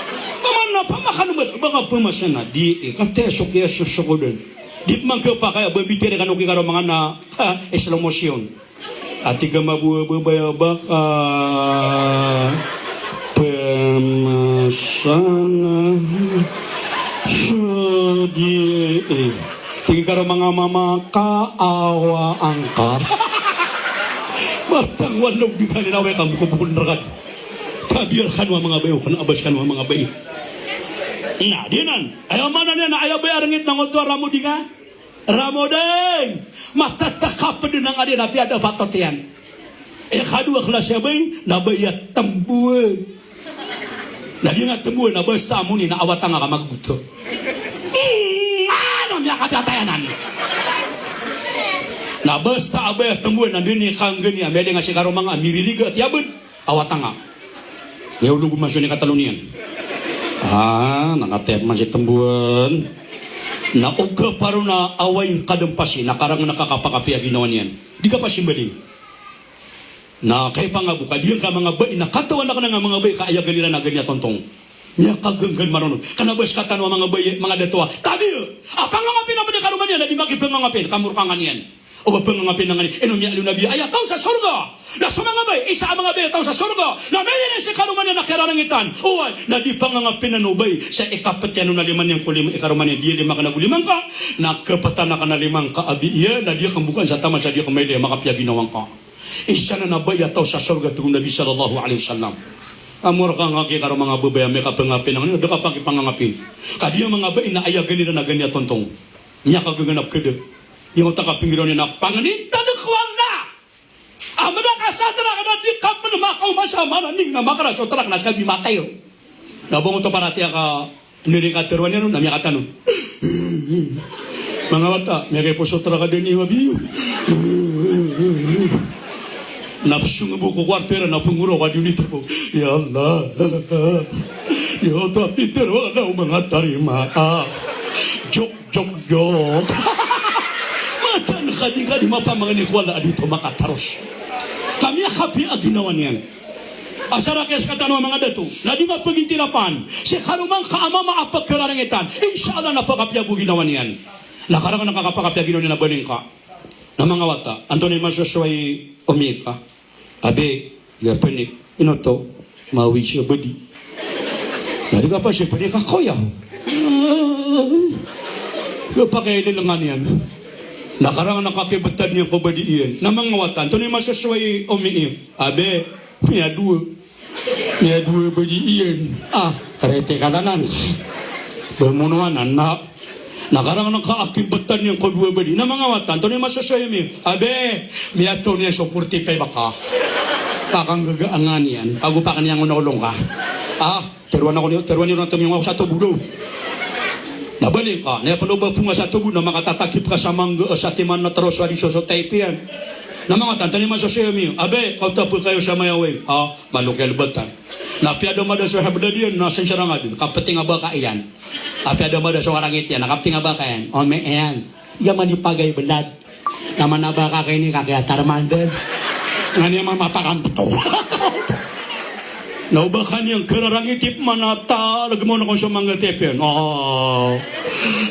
Maman na pamakanomad, ba ka pamasa na, di, eh, kataya so kiyasosokodan. Di pman ka pakaya, ba mbitiri kano ki Karomanga na, ha, slow motion. A tig a maboa, babaya, ba ka pamasa na, so di, eh. Tig i Karomanga, mama, kaawa angka. Matang walo di kali na wai ka bokobokon rkad. Tabiya rkano a manga bai, o kna a bas kano a manga bai. Na, di nan. Aya maana niyan na aya bai a rngit na ngoto a ramoding a. Ramoding. Matatakapd na nga di na piya da patot iyan. Ikadowa klas a bai, na bai a tmboan. Na di nga tmboan, na basta a moni na awatanga ka magboto. Hmm, ano, miyakapiyatay anan. Na basta a bai a tmboan, na di ni kanggani a miyalinga si Karomanga a miririga a tiyabn. Awatanga. Niya olog man so ni katalo niyan. Ah, na kataya pman si tmboan. Na o kaparo na away ngka dn pasi, na karang na ka kapakapiya ginawa niyan. Di ka pasi mbaling. Na kay pangabo ka, di ngka manga bai, na katawan akn a manga bai ka aya gani ran a gani a tontong. Miyakaganggan maronon. Kna ba skatano a manga bai, manga dato a. Tabiya, a pangangapin a madi karoma niyan, na di makipangangapin, kamorkangan iyan. O ba pangangapin a ngani, ino miyaliyo na biya aya taw sa sorga. Na so manga bai, isa a manga bai a taw sa sorga. Na miyaliyo na si karoma niyan a kiyararangitan. Oway, na di pangangapin a no bai. Sa ikapet iyan o na lima niyan ko lima, i karoma niyan, di lima kna go lima ngka. Na kapatan a kna lima ngka a biya, na di kambokaan sa taman sa di kamailay a makapiya ginawa ngka. Isa na na bai a taw sa sorga, tig o Nabi sallallahu alaihi wasallam. Amor ka nga ki karoma nga babaya, miyakapangapin a ngani, da ka pakipangangapin. Ka di a manga bai na aya gani ran a gani a tontong. Miyakaganggan a pkada. Iyangkoto a kapinggiran iyan a pangnin ta dn ko Allah. A mada ka sa trak na di ka pn makaoma sa maraning na makara so trak na ska bimatay. Na ba ngoto paratiyaya ka, niri ka tharoa niyan on na miyakatano. Manga wata, miyakaiposo trak a dani wa biyo. Na psong bo ko kwarto iran na pngoro ka di onito bo. Ya Allah. Ya Allah, pitharo ka na o manga tarima. Ah. Jok Jok, jok. Matan ka di, ka di mapamangni ko Allah a di to makataros. Ka miyakapiya a ginawa niyan. Asar a kiyas katano a manga dato. Na di mapagitirapan. Si karoma ngka a mama a pkararangitan. Insha Allah na pakapiya bo ginawa niyan. Na karang na ka kapakapiya ginawa niyan na baling ka. Na manga wata. Antonaa i masosowa i omi ka. Abe, iya pn i, ino to, mawid so badi. Na di ka pasi pn i kakoya. Iya pakay lilengan iyan. Na karang na kakibtad niyan ko badi iyan. Na manga wata, antonaa i masosowa i omi iyo. Abe, miyadowa. Miyadowa badi iyan. Ah, karete ka lanan. Ba mono anan na. Na karang na kakibtad niyan ko dowa badi. Na manga wata, antonaa i masosowa iyo mi. Abe, miyatoon iyan so forty-five ka. Pakanggaga a ngan iyan. Ago pakn iyan o na olong ka. Ah, tharoa ako niyo, tharoa niyo na tomiyong ako sa tobo daw. Na baling ka, na aya pn o ba ponga sa tobo na makatatakip ka sa mangga, sa timan na tharoa so adi so, so type iyan. Na manga wata, antonaa i masosowa iyo mi. Abe, kaoto a pkayo sa mayaway. Ah, malo kiyalbatan. Na piya da mada so habdad iyan, na sensara nga dn, kapting a baka iyan. Apiya da mada so karangit iyan, na kapting a baka iyan. Omi iyan. Iya man i pagay blad. Na mana baka kini kakiya tarmandad. Nga niyan mamapakan beto. Na o ba ka niyan kerarangiti pman a ta, lagid mo na kon so manga T P N. O,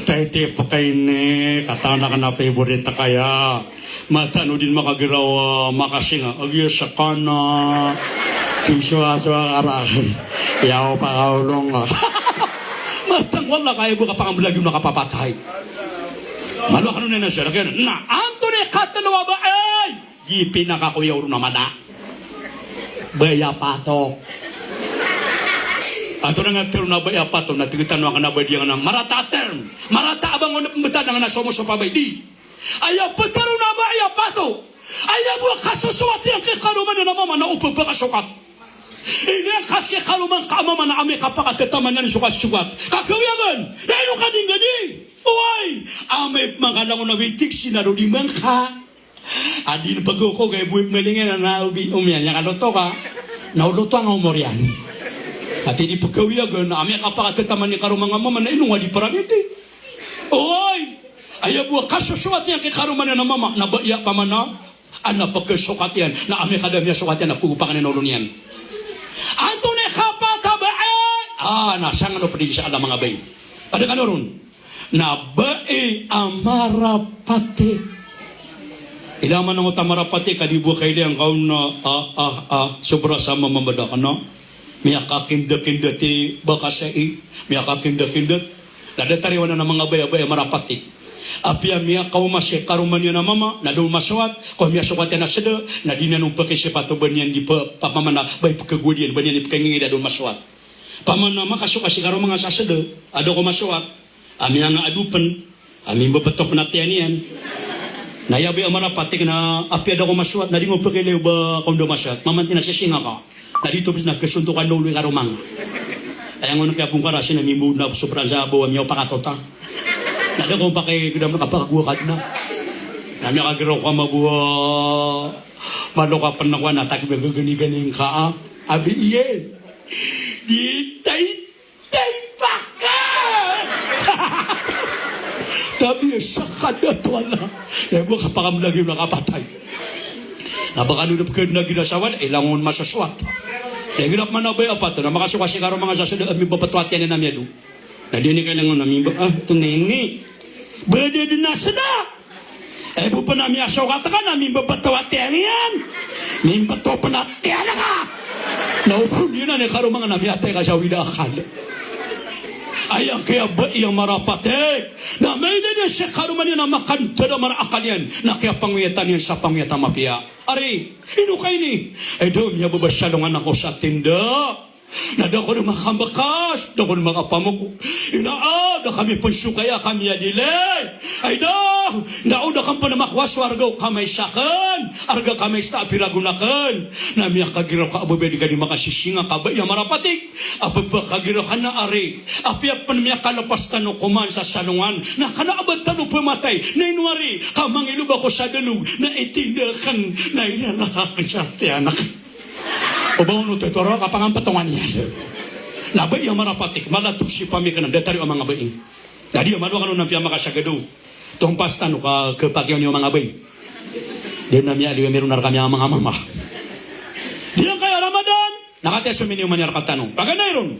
ta i T P K ini, katawan akn a favorite ka aya. Mataan o di makagiraw a makasinga. Agiya sakana. Kisoasoa ka ra. Aya o pakaolong ka. Mataan ko Allah ka aya bo kapangamblagi o na kapapatay. Malo akn o na ina siya. Na antonaa i katlo a ba, ay! Giya pinakakoya o ron a mada. Bai a pato. Antonaa nga tero na bai a pato, na tig tano a kna ba di nga na marata a term. Marata a ba nga o na pmbtad nga na somo so pabay di. Aya ptero na bai a pato. Aya bo a kasosowat iyan ki karoma niyan a mama na o pphakasokat. Iniyan ka si karoma ngka a mama na amay ka pakatataman iyan so kasokat. Kagawii akn. Na ino ka di nga di. Oway. Amay pman ka langon a witig sii na rodi man ka. A di pagoko gay bo i pmalingin a na obi omiyan iyan ka loto ka. Na o loto a nga omor iyan. Ati di pagawii akn, amay ka pakatataman i karoma nga mama na ino nga di paramiti. Oway. Aya bo a kasosowat iyan ki karoma niyan a mama, na bai a pamana, a na pkhasokat iyan, na amay ka da miyasokat iyan, na pgopakan iyan o olo niyan. Antonaa i kapat a bai, a, na sangano pd i sa ala manga bai. Pd kano ron. Na bai a marapatik. Ilay man o ta marapatik, ka di bo kailay angka on a, a, a, a, sobra sa mamamada kano. Miyakakindakindat i bakasai, miyakakindakindat. Na da tariwan a manga bai a bai a marapatik. Apiya miyakaoma si karoma niyan a mama, na da on masowat, ko miyasokat iyan a sda, na di niyan on pkisipat o ba niyan di pa, pa mama na bai pkhagowad iyan, ba niyan di pkhangingida, da on masowat. Pamana makasokat si karoma nga sa sda, a da ko masowat, a miyangaado pn, a mimbabto pn a tiyan iyan. Na aya bai a marapatik na apiya da ko masowat, na di ngka pkhailay o ba ka on da masowat. Mamanti na sisinga ka. Na di tobs na khasontokan o olo i karoma nga. Aya ngka on kiyabongkar a sii na mimbaw na sobra sa baw a miyaw pakatota. Na da ko pakigdam na kapakagowa ka dn a. Na miyakagiraw ka magowa. Malo ka pn na kowan a tagb a gaganigani ngka a. Abi iyan. Di tay Tay paka! Tabi sa kadatoan na. Dai bo kapakamlagi na kapatay. Na baka nodop ka na ginasawan, ilangon masaswat. Dai ginap man a bai a pato, na makasoka si karoma nga sa sda, a mimbabato a tiyan iyan a miyado. Na di niyan kailangan a mimba, ah, tonaa ini. Bada dn a sda. Aya bo pn a miyasokat ka na mimbabato a tiyan iyan. Mimbato pn a tiyan ka. Na opama iyan a karoma nga na miyatay ka sa awid a akal. Aya kiyabai a marapatik. Na mailay niyan si karoma niyan a makantada mara akal iyan. Na kiyapangoyatan iyan sa pangoyat a mapiya. Ari, ino ka ini? Ay da, miyababa sa alongan ako sa tinda. Na da ako dn makambakas, da ako dn makapamoko. Ina, ah, da kami pn so kaya kami a dilay. Ay da, na o da kami pn makowa so arga o kamay sakn, arga kamay sa piragon akn. Na miyakagiraw ka a babay di ka di makasisinga ka bai a marapatik. A pphakagiraw ka na ari. Apiya pn miyakalapas tano koman sa salongan. Na kna a ba tano pmatay. Na ino ari, ka mangiloba ko sa dalog. Na itinda akn, na ilalak akn sa tiyan akn. O ba on oto i toro ka pangampatongan iyan. Na bai a marapatik, mala to si pamikna, datar iyo a manga bai. Na di a malo kano na piyamakasagad o tompas tano ka khapakiyaw niyo a manga bai. Di na miyaliyo a miron a rkami a manga mama. Di angkaya Ramadan, na katii so miniyoman iyan rkatano. Paganay ron.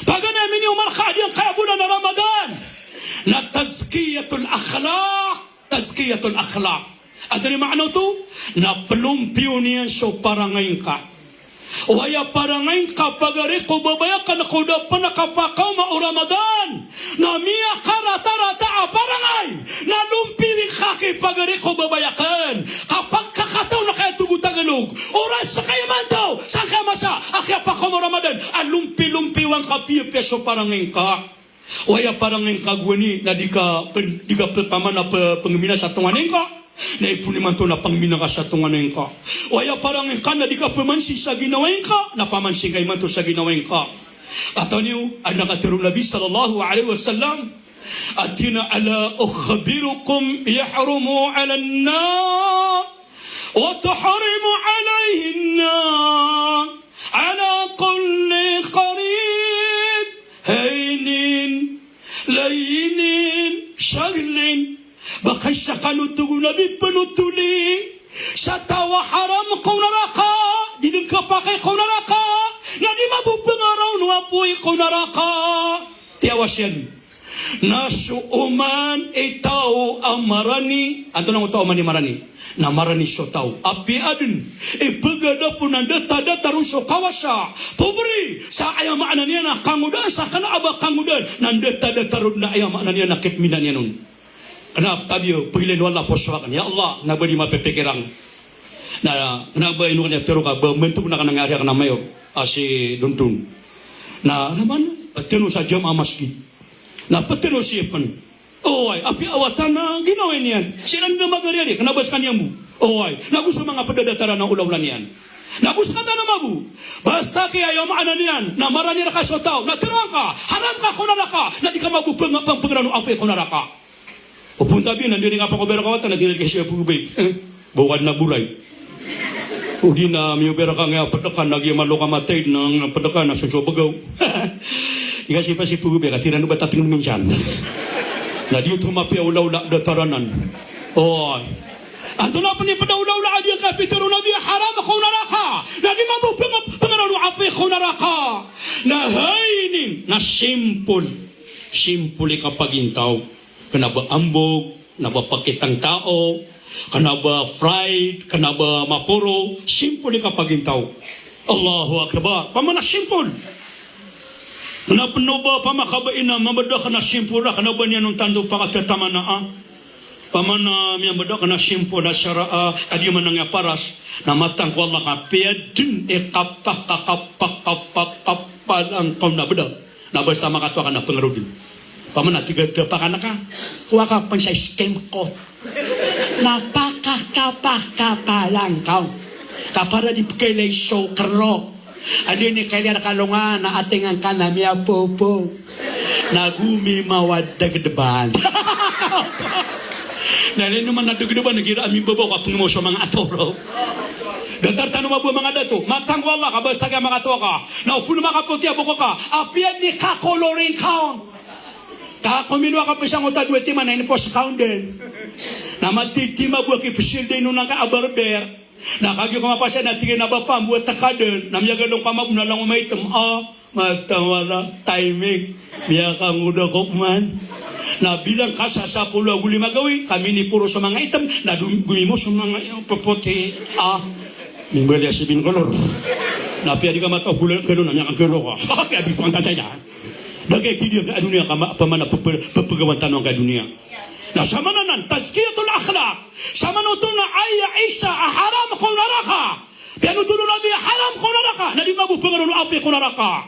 Paganay a miniyoman rka a di angkaya bolan a Ramadan. Na tazkiyatul akhlaq. Tazkiyatul akhlaq. Antonaa i maana oto? Na plompiyon iyan so parangay ngka. O aya parangay ngka pagari ko babay akn ko da pn a kapakaoma o Ramadan. Na miyakaratarata a parangay. Na lompiwi ngka ki pagari ko babay akn. Kapagkakataw na kaya togo Tagalog. Oras sa kaya mantaw. Sa kaya masa. A kiyapakaoma o Ramadan. A lompi-lompiwan ka piyapiya so parangay ngka. O aya parangay ngka gowani na di ka pen-, di ka pe-, pamana pe-, pengmina sa tonganay ngka. Na ipon imanto na pengmina ka sa tonganay ngka. O aya parangay ngka na di ka pemansin sa ginaway ngka, na pamansin ka imanto sa ginaway ngka. Katawan iyo, adn a katharo o Nabi sallallahu alaihi wasallam, a tig iyan a, "Ala ukhbirukum yahrumu alan nar." Wa tahrimu alaihin nar ala kulli qarib, hayyin layyin sahlin. Ba kaisa kano, tig o Nabi, pnotoli Sa taw a haram ko naraka, di dn kapakay ko naraka, na di mabopngarao o apoy ko naraka. Tiyawas iyan. Na so oman i taw a marani, antonaa i taw a marani? Na marani so taw a piyadn i pagadapo na datadatar on so kawasa, pobri, sa aya maana niyan na kangodaan sa kna a ba kangodaan, na datadatar on na aya maana niyan na kipminaan iyan on. Kna a pthabiya, pagilay o Allah, poso akn, ya Allah, na ba di mapipikir akn. Na kna a ba ino kna a pitharo ka, ba mantog na kna a ngari akn a mayor a si Dondon. Na raman, ptharoon sa jamaah masgit. Na ptharoon si pn. Oway, apiya wata na ginawa niyan. Siran na magari ari, kna a ba skaniyan bo. Oway, na go so manga pdadataran a olaola niyan. Na go skatano mambo. Basta ki aya maana niyan na marani rka so taw, na tharoa ngka, haram ka ko naraka, na di ka mabopnga, pangpngarao o apoy ko naraka. O pn tabi na di rin ka pakobera ka wata na di rin ka siya pgobay. Bokad na boray. O di na miyobera ka nga pdkan na giya malo ka matay na pdkan na sonso bgaw. Iga sipa si pgobay ka tiran o ba tatngn minsan. Na di oto mapiya olaola a dataran anan. Oy. Antonaa pn i pd a olaola a di kapitharo o Nabi a haram ko naraka, na di mabopnga, pngarao o apoy ko naraka. Na hay inin, na simple. Simple i kapagintaw. Kna a ba ambog, kna a ba pakitang taw, kna a ba fried, kna a ba maporo, simple i kapagintaw. Allahu Akbar. Pamana simple. Kna a pn o ba pamakabai na mambda kna simple, kna a ba niyan on tanto pakatatamanaa. Pamana miyambda kna simple a sara a, ka di manang a paras. Na matang ko Allah ka piyadn i kapakakapakapalangkaw na bda. Na basta makatoa ka na pngarodi. Pamana tiga da pakanaka. Kowa ka pn sa scam ko. Na pakakapakapalangkaw. Ka para di pkailay so kero. Adi ni kailay rka longan na atingan ka na miyapopo. Na gomimawa dagdban. Na lino man na dagdban, gira ami baba ka pngimo so manga atoro. Datar tano mambo a manga dato. Matang ko Allah ka basta ka makatoa ka. Na opama makapoti a boko ka, apiya di kakolorin ka on. Ka kominowa ka pn sa ngoto a dowa timan na inipos ka on dn. Na matitima bo a kipsil dn on angka a barber. Na kagiya ko mapasad na tig iyan a bapa, mbo a takadan. Na miyagalong ka mambo na langon maitm. A, matawala, timing. Miyakangoda ko man. Na bilang ka sa sapolo ago lima gawii, ka miniporo so manga itm, na dum-, gomimo so manga pepoti. A, mimbali a sibin kolor. Na apiya di ka mataw golan, galo na miyakagalo ka. Apiya bisto ang tataya. Da kay kidiya ka doniya ka ma-, pamana pepe-, pepegawan tano angkai a doniya. Na samana nan, tazkiyatul akhlaq. Samana oto na aya isa a haram ko naraka. Piyanothol o Nabi a haram ko naraka, na di mabopngarao o apoy ko naraka.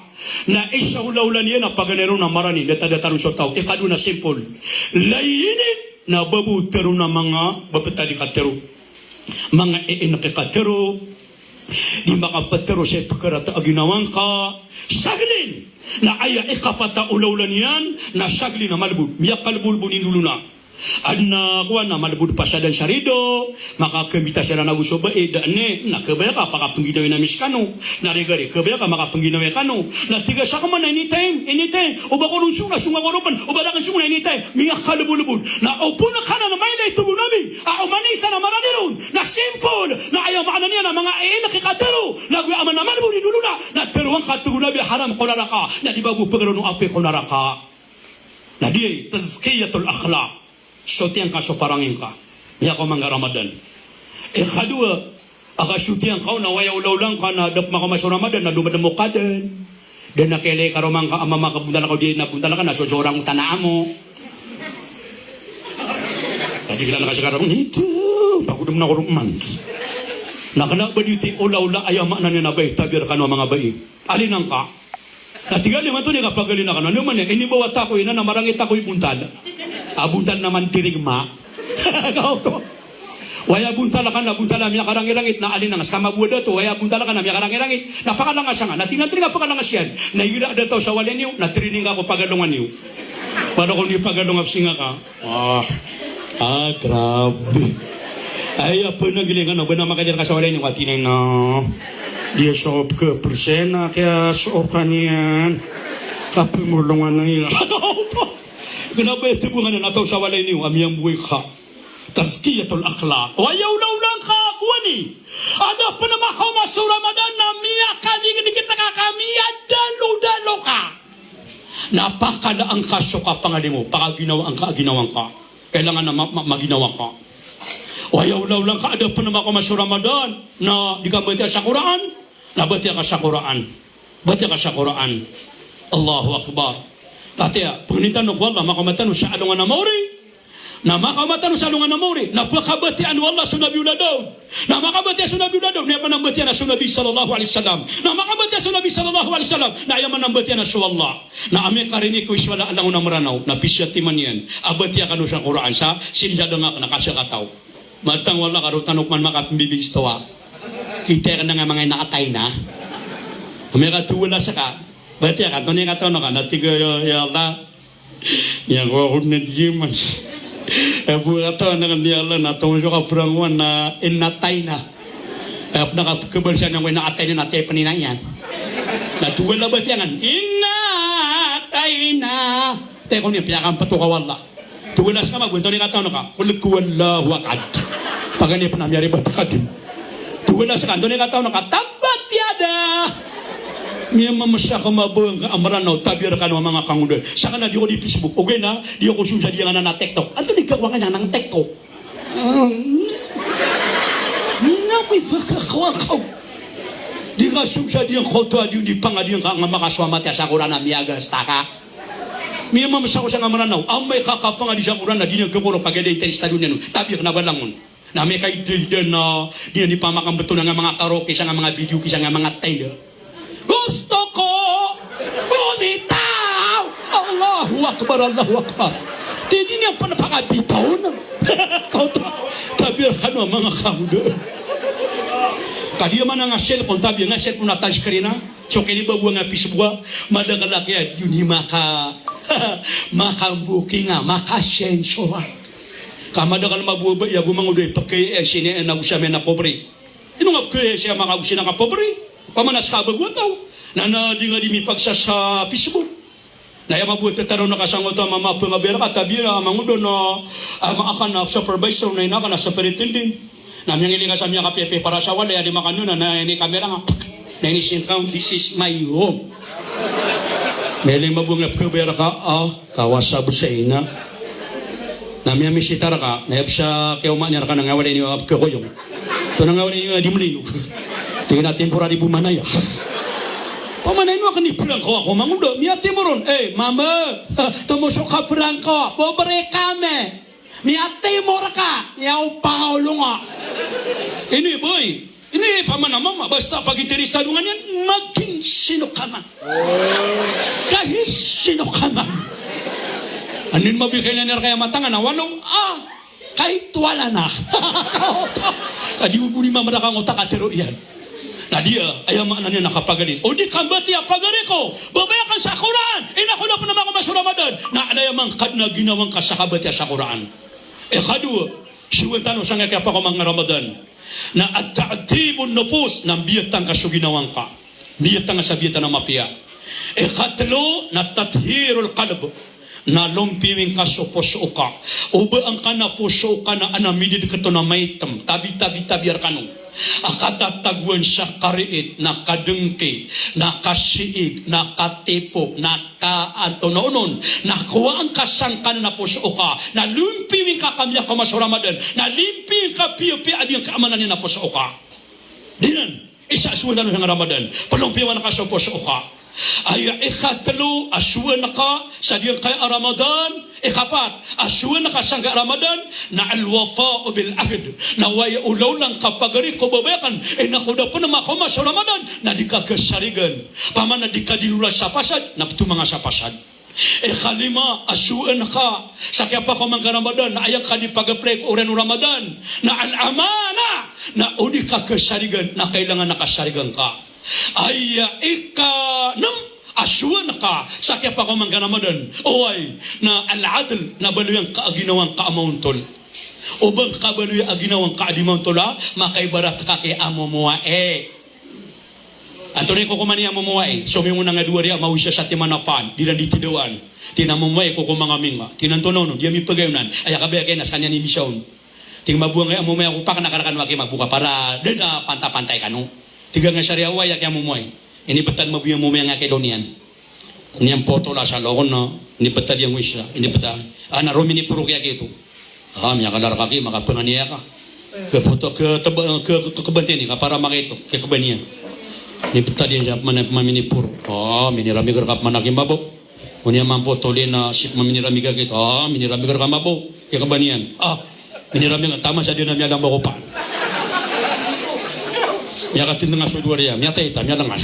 Na isa olaola niyan na paganay ron na marani, datadatar on so taw. Ikadowa na simple. Layinin, na ba bo tharoon a manga ba ptad i katharo. Manga iinek i katharo. Di makaptharo sa ipekarata a ginawa ngka. Saglin. Na aya ikapat a olaola niyan, na saglin a malbod. Miyakalbod bo nindolona. Adn a kowan a malbod pasadan sa rido, makakambita siran ago so bai, da ne, na kabaya ka pakapngginawai ami skano, na rigari, kabaya ka makapngginawai kano, na tig a sakn man na anytime, anytime, o ba ko ron song na song ako ron pn, o ba rakn song na anytime, miyakalbolbod, na opama ka na mailay tig o Nabi, a oman i isa na marani ron, na simple, na aya maana niyan na manga iinek i katharo, na gowii aman a malbod i nindolona, na tharoa ngka tig o Nabi a haram ko naraka, na di ba bo pngarao o apoy ko naraka. Na di tazkiyatul akhlaq. Sotiyang ka so parangi ngka. Miyakaoma angkai a Ramadan. Ikadowa, a kasotiyang ka on na waya olaola ngka na da pn makaoma so Ramadan na domadm o kadan. Da na kailay karoma ngka a mama ka bontal ka o di na bontal ka na so sorang o tana amo. Adi kila na kasi karoma, ito, pagodm na ko roman. Na kna ba di ti olaola aya maana niyan a bai, tabiya rkano a manga bai. Alin angka. Na tig a liyo man oto, iniyan kapagalina kano. Ano man iyan, inimbawa tako inan na marangit ako i bontal. A bontal na mandirigma. Kaoto. Waya bontal ka na bontal a miyakarangirangit na alin angka. Ska mambo a dato, waya bontal ka na miyakarangirangit. Na pakalangas angka. Na tig iyan, tig iyan a pakalangas iyan. Na igira a dato sa walay niyo, na training ako pagalongan iyo. Pano ko niyo pagalongan, psinga ka. Ah, ah, grabe. Ay, apa na gilingan, ba na makadir ka sa walay niyo, kati na ina. Dia sop ke persena, kaya sop kaniyan. Kapangulungan na iya. Kenapa itu bunga na taw sa walay niyo, a miyamboy ka. Tazkiyatul akhlaq. Waya olaola ka. Adn pn a makaoma so Ramadan na miyakalingd kita ka, ka miyadalodalo ka. Na pakalaan ka so kapangalimo, pakaginawaan ka a ginawa ngka. Kailangan na ma-, ma-, maginawa ka. O aya olaola ngka, adn pn a makaoma so Ramadan na di ka mbatiya sa Qur'an, na batiya ka sa Qur'an. Batiya ka sa Qur'an. Allahu Akbar. Batiya, pangnin tano ko Allah, makaoma tano sa alongan a maori. Na makaoma tano sa alongan a maori, na pkhabatiyaan o Allah so Nabi o Daud. Na makabatiya so Nabi o Daud, na aya manambatiya na so Nabi sallallahu alaihi wasallam. Na makabatiya so Nabi sallallahu alaihi wasallam, na aya manambatiya na so Allah. Na amay ka riniko i so ala a langon a Mranaw, na pisatiman iyan a batiya kano sa Qur'an, sa sinda dangak na kasakataw. Matang o Allah ka roo tano ko man makapmbibis to a. Kita ka na nga manga ina ka Taina. Amay ka towala ska, batiya ka, antonaa i kataw ngka, na tig iyan, ya Allah, Niyan ko ako na di man. Aya bo kataw anan, ya Allah, na tongo so kaprangkowan na ina Taina. Aya bo na kapkhabarsa niyan ko ina Taina na tepn ina iyan. Na towala batiya ngka, ina Taina. Teko niyan, piyakampto ka o Allah. Towala ska mambo, antonaa i kataw ngka? Qul huwallahu ahad. Paganay pn a miyaribat ka dn. Towala ska, antonaa i kataw ngka? Tabbat yada. Miyamamasa ka mambo a Mranaw, tabiya rkano a manga kangodaan. Sakn na di ako di Facebook. Ogaid na di ako somsadiya ngka na TikTok. Antonaa i kakowa ngka niyan a TikTok? Na ko ipakakowa ka. Di ka somsadiya ngka oto a di on di pangadiya ngka a nga makasowa matiya sa Qur'an a miyagasta ka. Miyamamasa ko sa nga Mranaw. Amay ka kapangadi sa Qur'an na di niyan khakowa, pagari, interest a doniya on. Tabiya rkano a ba langon. Na amay ka idda-idda na di niyan di pamakambto na nga manga karaoke, sa nga manga video, ki sa nga manga Taina. Gusto ko bumitaw! Allahu Akbar, Allahu Akbar. Di niyan pn pakabitaw na. Tabiya rkano a manga kangodaan. Ka di man a nga cellphone, tabiya nga cellphone a touchscreen a. So kinibagoan a Facebook a, madakl a kiyadiyon i maka-, makamboking a, makasenso a. Ka madakl a mababaya ago mangoda i pkhayayasin iyan ago sa miyana pobre. Ino nga pkhayayasin a manga ago sinan ka pobre? Opama na ska a bago a taw. Na, na di nga di mipagsa sa Facebook. Na aya mambo a tataro ngka sangkoto a mama a pangabaya rka, tabiya a mangoda na, a, ama akn a supervisor na ina akn a superintendent. Na miyangilay ka sa miyakapiyapiya para sa walay a di makano na, na ini kamera nga. Na ini singkang, this is my home. Mailay mambo nga pkhabaya rka, a, kawasa bo sa ina. Na miyamisita rka, na aya bo sa kiyaoma niyan rka na ngawalay niyo a pkhakoyong. Oto na ngawalay niyo a di mlino. Tig iyan a temporary bo man aya. Opama na ino akn i prangko ako mangoda, miyatimor on. Eh, mama, tomo so kaprangko, pobre kami. Miyatimor ka, iya o pangaolong a. Ini, boy. Ini, opama na mama, basta pag-interest a doniya niyan, maging sino ka man. Kahit sino ka man. Anin mabikay na niyan rka aya matangan a walo, a, kahit wala na. Ka di o bo di mamada ka ngotak a tero iyan. Na di a, aya maana niyan na kapagari. O di ka mbatiya, pagari ko, babaya ka sa Qur'an, ina ko na pn a makaoma so Ramadan. Na aya mangkad na ginawa ngka sa kabatiya sa Qur'an. Ikadowa, sowaan tano sangkai a kiyapakaoma nga Ramadan na at-ta'dibun nufus, na mbiyatang ka so ginawa ngka. Mbiyatang ka sa biyatan a mapiya. Ikatlo na tathirul qalb, na lompiwi ngka so poso ka. O ba angkanan a poso ka na adn a mididkt on a maitm, tabi, tabi, tabiya rkano. A katatagoan sa kariit, na kadngki, na kasiig, na katipok, na ka antonaa on, na kowaa ngka sangkanan a poso ka, na lompiwi ngka ka miyakaoma so Ramadan, na lompiwi ngka piyapiya a di ngka amana niyan a poso ka. Di nan, isa a sowaan tano sa nga Ramadan, plompiwan ka so poso ka. Aya ikatlo a sowaan ka sa di ngka a Ramadan, ikapat a sowaan ka sangkai a Ramadan, na al-wafa'u bil ahd. Na aya olaola ngka pagari ko babaya akn, ina ko da pn a makaoma so Ramadan, na di ka kasarigan. Opama na di ka di lola sa pasad, na ptomanga sa pasad. Ikalima a sowaan ka sa kiyapakaoma nga Ramadan, na aya ngka di pag-apply ko oriyan o Ramadan, na al-amanah, na o di ka kasarigan, na kailangan a kasarigan ka. Aya ikanem a sowaan ka sa kiyapakaoma nga Ramadan, oway, na al-adl, na baloya ngka a ginawa ngka a maontol. O ba ngka baloya a ginawa ngka a di maontol a, makaibarat ka ki a momowai. Antonaa i kokoman iyan a momowai? So miyongonan a dowa riya a mawisan sa timan a pan, di ran di tidawaan. Tig iyan a momowai, kokoman kami nga. Tig iyan a antonaa on? Di ami pagayonan. Aya kabaya ka iyan a skaniyan i misaon. Tig mambo angkai a momay ako pakan a karakano aki mambo ka para da dn a pantapantay kano. Tig angkai sariya oway aki a momay. Inibtad mambo iyan momay angkai a kailaw niyan. Niyan potol a sa lokon na, inibtad iyan ko isa, inibtad. Ana ro miniporo ki aki ito. A, miyakalarka ki, makapanganiya ka. Kepotol, ke, teba, ke, ke, kebantini, ka para makaito, ke kebaniyan. Inibtad iyan sa pman, pman miniporo. A, minirami ka rka pman aki mambo. Oniya mambo tolin a sip maminirami ka kito. A, minirami ka rka mambo. Kiyakabaniyan. A, minirami ka taman sa di na miyalang ba ko pan. Miyakatindang a so duwariya. Miyatay ta, miyalang a.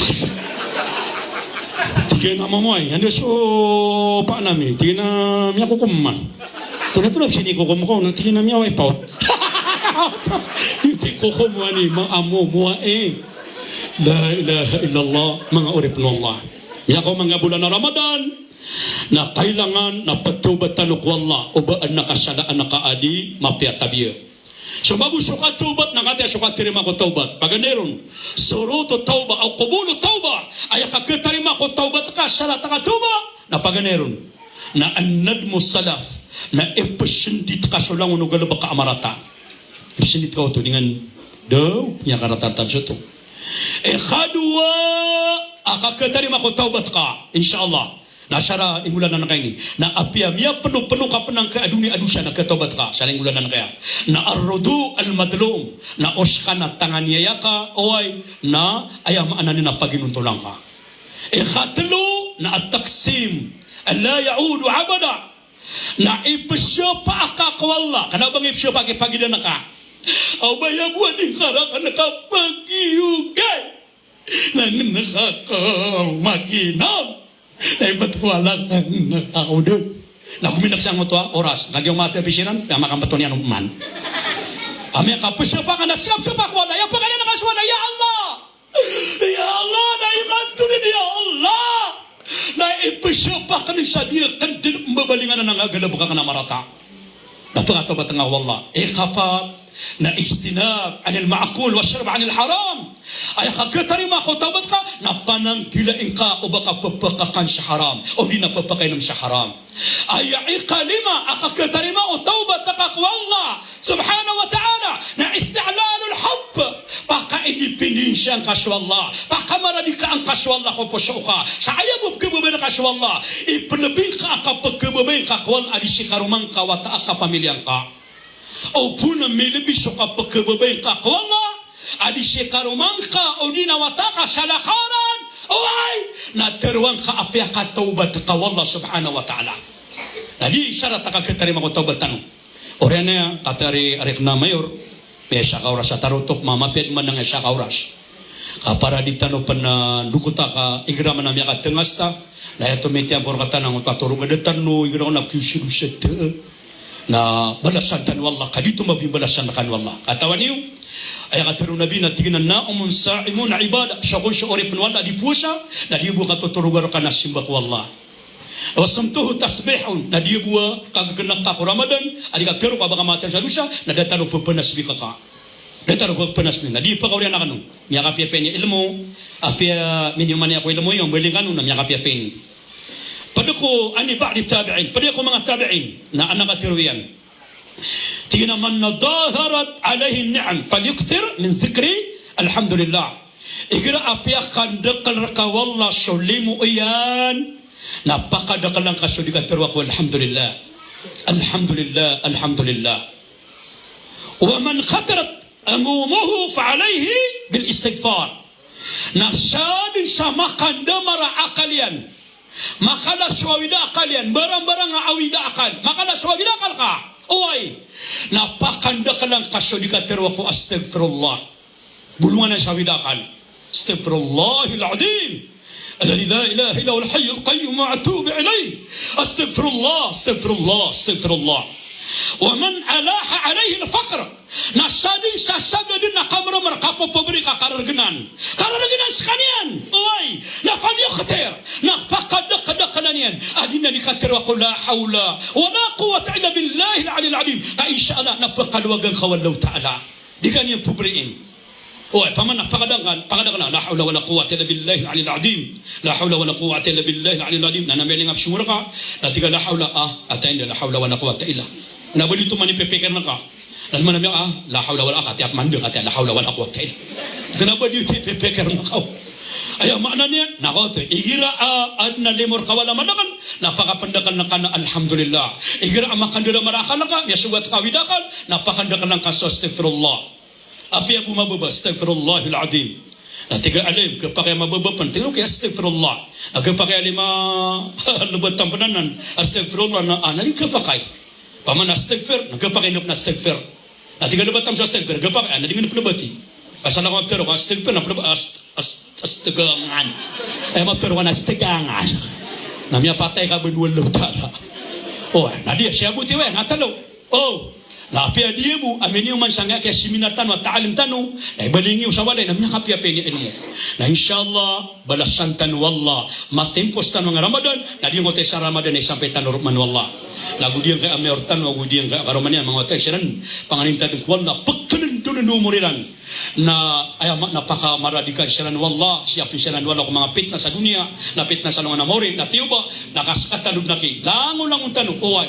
Tig iyan a mambo ay. Anda so pan ami. Tig iyan a miyakokom man. Tig iyan a tolap sini kokom ko. Na tig iyan a miyaway paot. Iti kokom ani ma amo mo a e. La ilaha illallah. Manga oripn o Allah. Miyakaoma nga bolan a Ramadan. Na kailangan na ptawbatan ko Allah o ba adn a kasalaan ka a di mapiya a tabiya. So mambo so katawbat na katii so katarima ko tawbat. Paganay ron. Shurut o tawbah, aw qubul o tawbah. Aya katarima ko tawbat ka, sarat a katawbat. Na paganay ron. Na an-nadmu salaf. Na ipsndit ka so langon o galbk a marata. Ipsndit ka oto dengan daw, miyakaratartar so oto. Ikadowa a katarima ko tawbat ka. Insha Allah. Na sara inggolalan ka ini. Na apiya miyapnopno ka pn angkai a doniya a dosa na katawbat ka. Sara inggolalan ka iya. Na ar-rudu' al-madlum. Na o ska na tanganiyaya ka, oway, na aya maana niyan na paginontolan ka. Ikatlo, na at-taqsim. An la ya'udu abada. Na ipsapa ka ko Allah. Kna o ba ngka ipsapa ki pagidan ka. O ba aya bo a di ngka rakn kapagiyogay. Na ngn ka ko maginom. Na ibt ko Allah na ngn ka ko dn. Na gominak sangkoto a oras. Kagiya o mata bisiran, na makambto niyan o man. Amay ka psapa ka na siyap sapa ko Allah. Aya pakanan ka so Allah, ya Allah. Ya Allah, na imanto niyan, ya Allah. Na ipsapa ka ni sa di kn dn mbabalingan a nga galbk akn a marata. Na pkatawbat nga o Allah. Ikapat, na ijtinab anil ma'kul wa shurb anil haram. Aya katarima ko tawbat ka, na pananggilai ngka o ba ka ppakakan sa haram, odi na ppakainom sa haram. Aya ikalima a katarima o tawbat ka ko Allah subhanahu wa ta'ala, na isti'lalul hubb, pakaindependensya ngka so Allah, pakamaradik ka ngka so Allah ko poso ka, sa aya bo pkhababayaan ka so Allah, iplebi ngka a kapkhababayaan ka ko Allah a di si karoma ngka, wata ka, pamilya ngka. O bo na milebi so kapkhababayaan ka ko Allah a di si karoma ngka odi na wata ka sa lakaran, oway, na tharoa ngka a piyakatawbat ka o Allah subhanahu wa ta'ala. Na di sarat a katarima ko tawbat tano. Oriyan iyan, katari ari kna mayor, miyasaka oras a tarotop, mamapiya dn man a miyasaka oras. Ka para di tano pn, ah, dokota ka igira man a miyakatngasta, na aya tomitiyan poro ka tano a torog a datar no igira ko na kiyosodosa te. Na balasan tano o Allah, ka di oto mabaya i balasan rkano o Allah. Katawan iyo, aya katharo o Nabi na tig iyan a, "Naumun sa'imun ibadah." So kon so oripn o Allah a di powasa, na di bo a katotoroga rka na simba ko Allah. "Wa sumtuhu tasbihun." Na di bo a kagagnak ka ko Ramadan a di katharo ka ba ka matag sa dosa, na datar o ppanasbih ka ka. Datar o ppanasbih. Na di pakaoriyan akn on. Miyakapiyapiya ini ilmo, apiya miniyoman iyan ko ilmo iyo, mbaling kano na miyakapiyapiya ini. Pd ko an ba'di tabi'in, pd ko manga tabi'in, na adn a katharo iyan. Tig iyan a, "Man nadhaharat alayhi ni'am, falyukthir min dhikri alhamdulillah." Igira apiya kandakl rka o Allah so limo iyan, na pakadaklan ka so di katharo ko alhamdulillah. Alhamdulillah, alhamdulillah. Wa man qatarat hamumuhu fa alayhi bil istighfar. Na sadn sa makandamar a akal iyan, makala so awid a akal iyan, mbarambarang a awid a akal, makala so awid a akal ka, oway, na pakandaklan ka so di katharo ko astaghfirullah. Bolongan iyan sa awid a akal. Astaghfirullahal azim alladhi la ilaha illa huwal hayyul qayyum wa atubu ilayh. Astaghfirullah, astaghfirullah, astaghfirullah. Wa man alaha alayhi al-faqr. Na sadn sa sagadn a kamrmr, kapopobri ka, karargnan. Karargnan skaniyan. Oway. Na falyukthir. Na pakadakdaklan iyan a di niyan di katharo ko la hawla wala quwwata illa billahil aliyil azim. Ka insha Allah na pakalowagan ka o Allahu Ta'ala. Di ka niyan pobriin. Oway, pman na pakadaklan, pakadaklan, la hawla wala quwwata illa billahil aliyil azim. La hawla wala quwwata illa billahil aliyil azim. Na, na miyaling a psong rka, na tig ka la hawla, a, atay nda la hawla wala quwwata illa. Na bali oto man i pipikirn ka. Lagid man a miya, ah, la hawla wala, ka tiya pman dn ka tiya la hawla wala quwwata illa. Kna ba di oto i pipikir ngka o. Aya maana niyan na kaoto, igira a adn a limo rka a wala madakl, na pakapndakl ngka na alhamdulillah. Igira a makandarama rka a akal ka, miyasogat ka a awid a akal, na pakandakl ngka so astaghfirullah. Apiya bo mababa, astaghfirullahal azim. Na tig a alim, khapakay a mababa pn, tig iyan, okay, astaghfirullah. Na khapakay a alim a lbatan pn anan, astaghfirullah, na, ah, na di khapakay. Opama na astaghfir, na khapakay na pn astaghfir. Na tig a lbatan so astaghfir, khapakay, ah, na di ngka na plbati. Asal ako maptharo ka astaghfir, na plb-, ast-, ast-, astagangan. Eh, maptharo ka na astagangan. Na miyapatay ka bo o Allahu Ta'ala. O, na di, siya bo tiyo, eh, na talo. O, na apiya di bo, a miniyoman sangkaya seminar tano, a taalim tano, na ibaling iyo sa walay, na miyakapiyapiya i ilmo. Na insha Allah, balasan tano o Allah, matimpos tano angkai a Ramadan, na di ngka oto isa Ramadan, isampay tano roo man o Allah. Na go giyangkaya mayor tano, go giyangkaya karoma niyan, manga wata i siran, panganin tano ko Allah, pkhalndoln o omor iran. Na aya maana na pakamaradikan siran o Allah, siyapn siran o Allah ko manga pitna sa doniya, na pitna sa alongan a maori, na tiyoba, na kaskatan o dn aki. Langolangon tano, oway.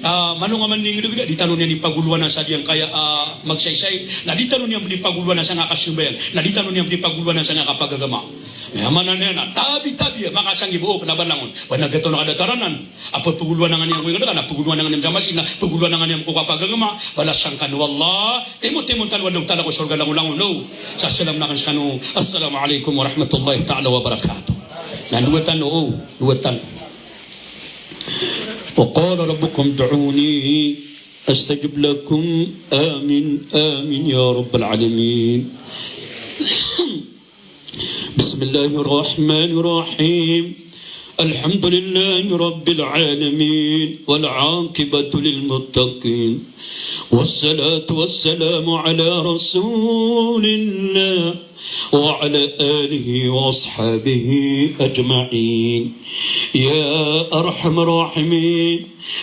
Ah, malonga man i ngdgda, di tano niyan ipagolowanan sa giyangkaya, ah, magsaysay, na di tano niyan pn ipagolowanan sangkaya kasambayang, na di tano niyan pn ipagolowanan sangkaya kapagagama. Aya maana niyan na tabi-tabi, makasanggi bo, o, kna ba langon. Ba na gataw na kadataran anan. A pagolowanan iyan ko ingd ka, na pagolowanan iyan sa masgit, na pagolowanan iyan ko kapagagama, balasan kano o Allah, timotimon tano o Allahu Ta'ala ko sorga langolangon, o. Sa salam aken sekano, assalamu alaikum warahmatullahi ta'ala wabarakatuh. Na dowa tano, o, dowa tano. وقال ربكم ادعوني أستجب لكم. آمين، آمين يا رب العالمين. بسم الله الرحمن الرحيم. الحمد لله رب العالمين، والعاقبة للمتقين، والصلاة والسلام على رسول الله وعلى آله وأصحابه أجمعين. يا أرحم الراحمين،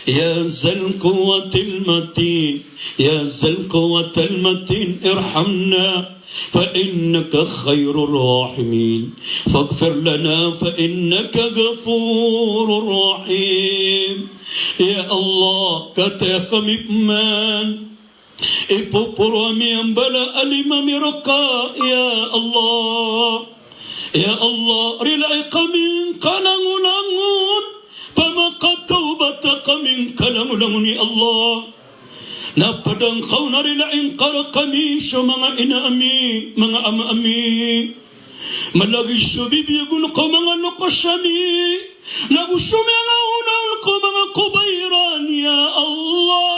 يا ذا القوة المتين، يا ذا القوة المتين، ارحمنا فإنك خير الراحمين، فاغفر لنا فإنك غفور رحيم. Ya Allah, katii kami pman i poporo ami a mbala a lima ami rka, ya Allah. Ya Allah, rilai kami ngka langolangon, pamakatawbat kami ngka langolangon, ya Allah. Na pd angka on a rilai ngka rkami so manga ina ami, manga ama ami. Malagid so bibiyagon ka o manga loks ami, na go so miyangaonaon ka o manga koba iran, ya Allah.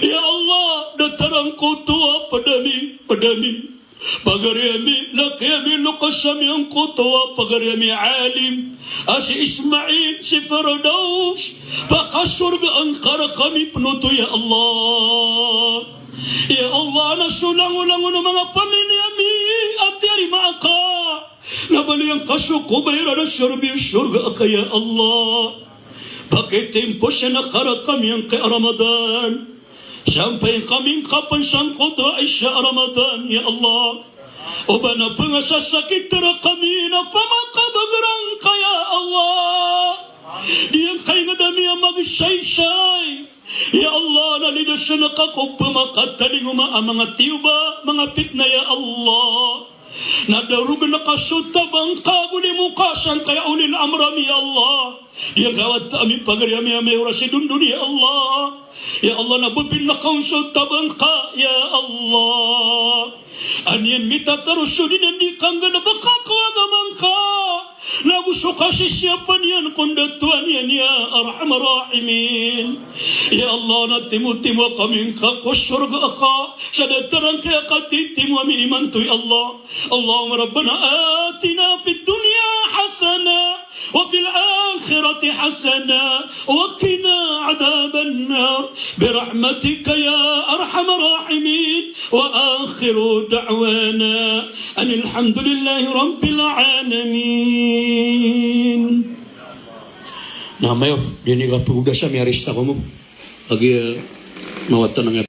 Ya Allah, datar angkoto a pd ami, pd ami, pagari ami, laki ami, loks ami, angkoto a pagari ami alim a si Ismail, si Firdaus, pakasorgaan ka rkami pn oto, ya Allah. Ya Allah, na so langolangon o manga pamilya ami a tiyarima ka, na baloy angka so koba iran a sorbi o sorga ka, ya Allah. Pakitimposan ka rkami angkai a Ramadan. Sampay kami ngka pn sangkoto a isa a Ramadan, ya Allah. O ba na pngasasakit rkami na pamakabagr angka, ya Allah. Di angkai ngd ami a magsaysay. Ya Allah, na lidasan ka ko pmakatalingoma a manga tiyoba, manga pitna, ya Allah. Na darogn ka so tabang ka go limo ka sangkaya ulil amr ami, ya Allah. Di angkai a wata ami, pagari ami a miyaoras i dondon, ya Allah. Ya Allah, na bapiln ka on so tabang ka, ya Allah. An iyan mitatar so di niyan di kanggalbka ko agama ngka, na go so kasisiyapan iyan ko ndatoan iyan, ya Arhamar Rahimin. Ya Allah, na timotimo kami ngka ko sorga ka sa datar angkaya katitimo ami imanto, ya Allah. Allahumma rabbana atina fid dunya hasanah وفي الآخرة حسنة وقنا عذاب النار برحمتك يا أرحم الراحمين. وآخر دعوانا أن الحمد لله رب العالمين. Na mayor, di niyo kapagoda sa miyarista ko mo. Lagi, eh, mawatan ang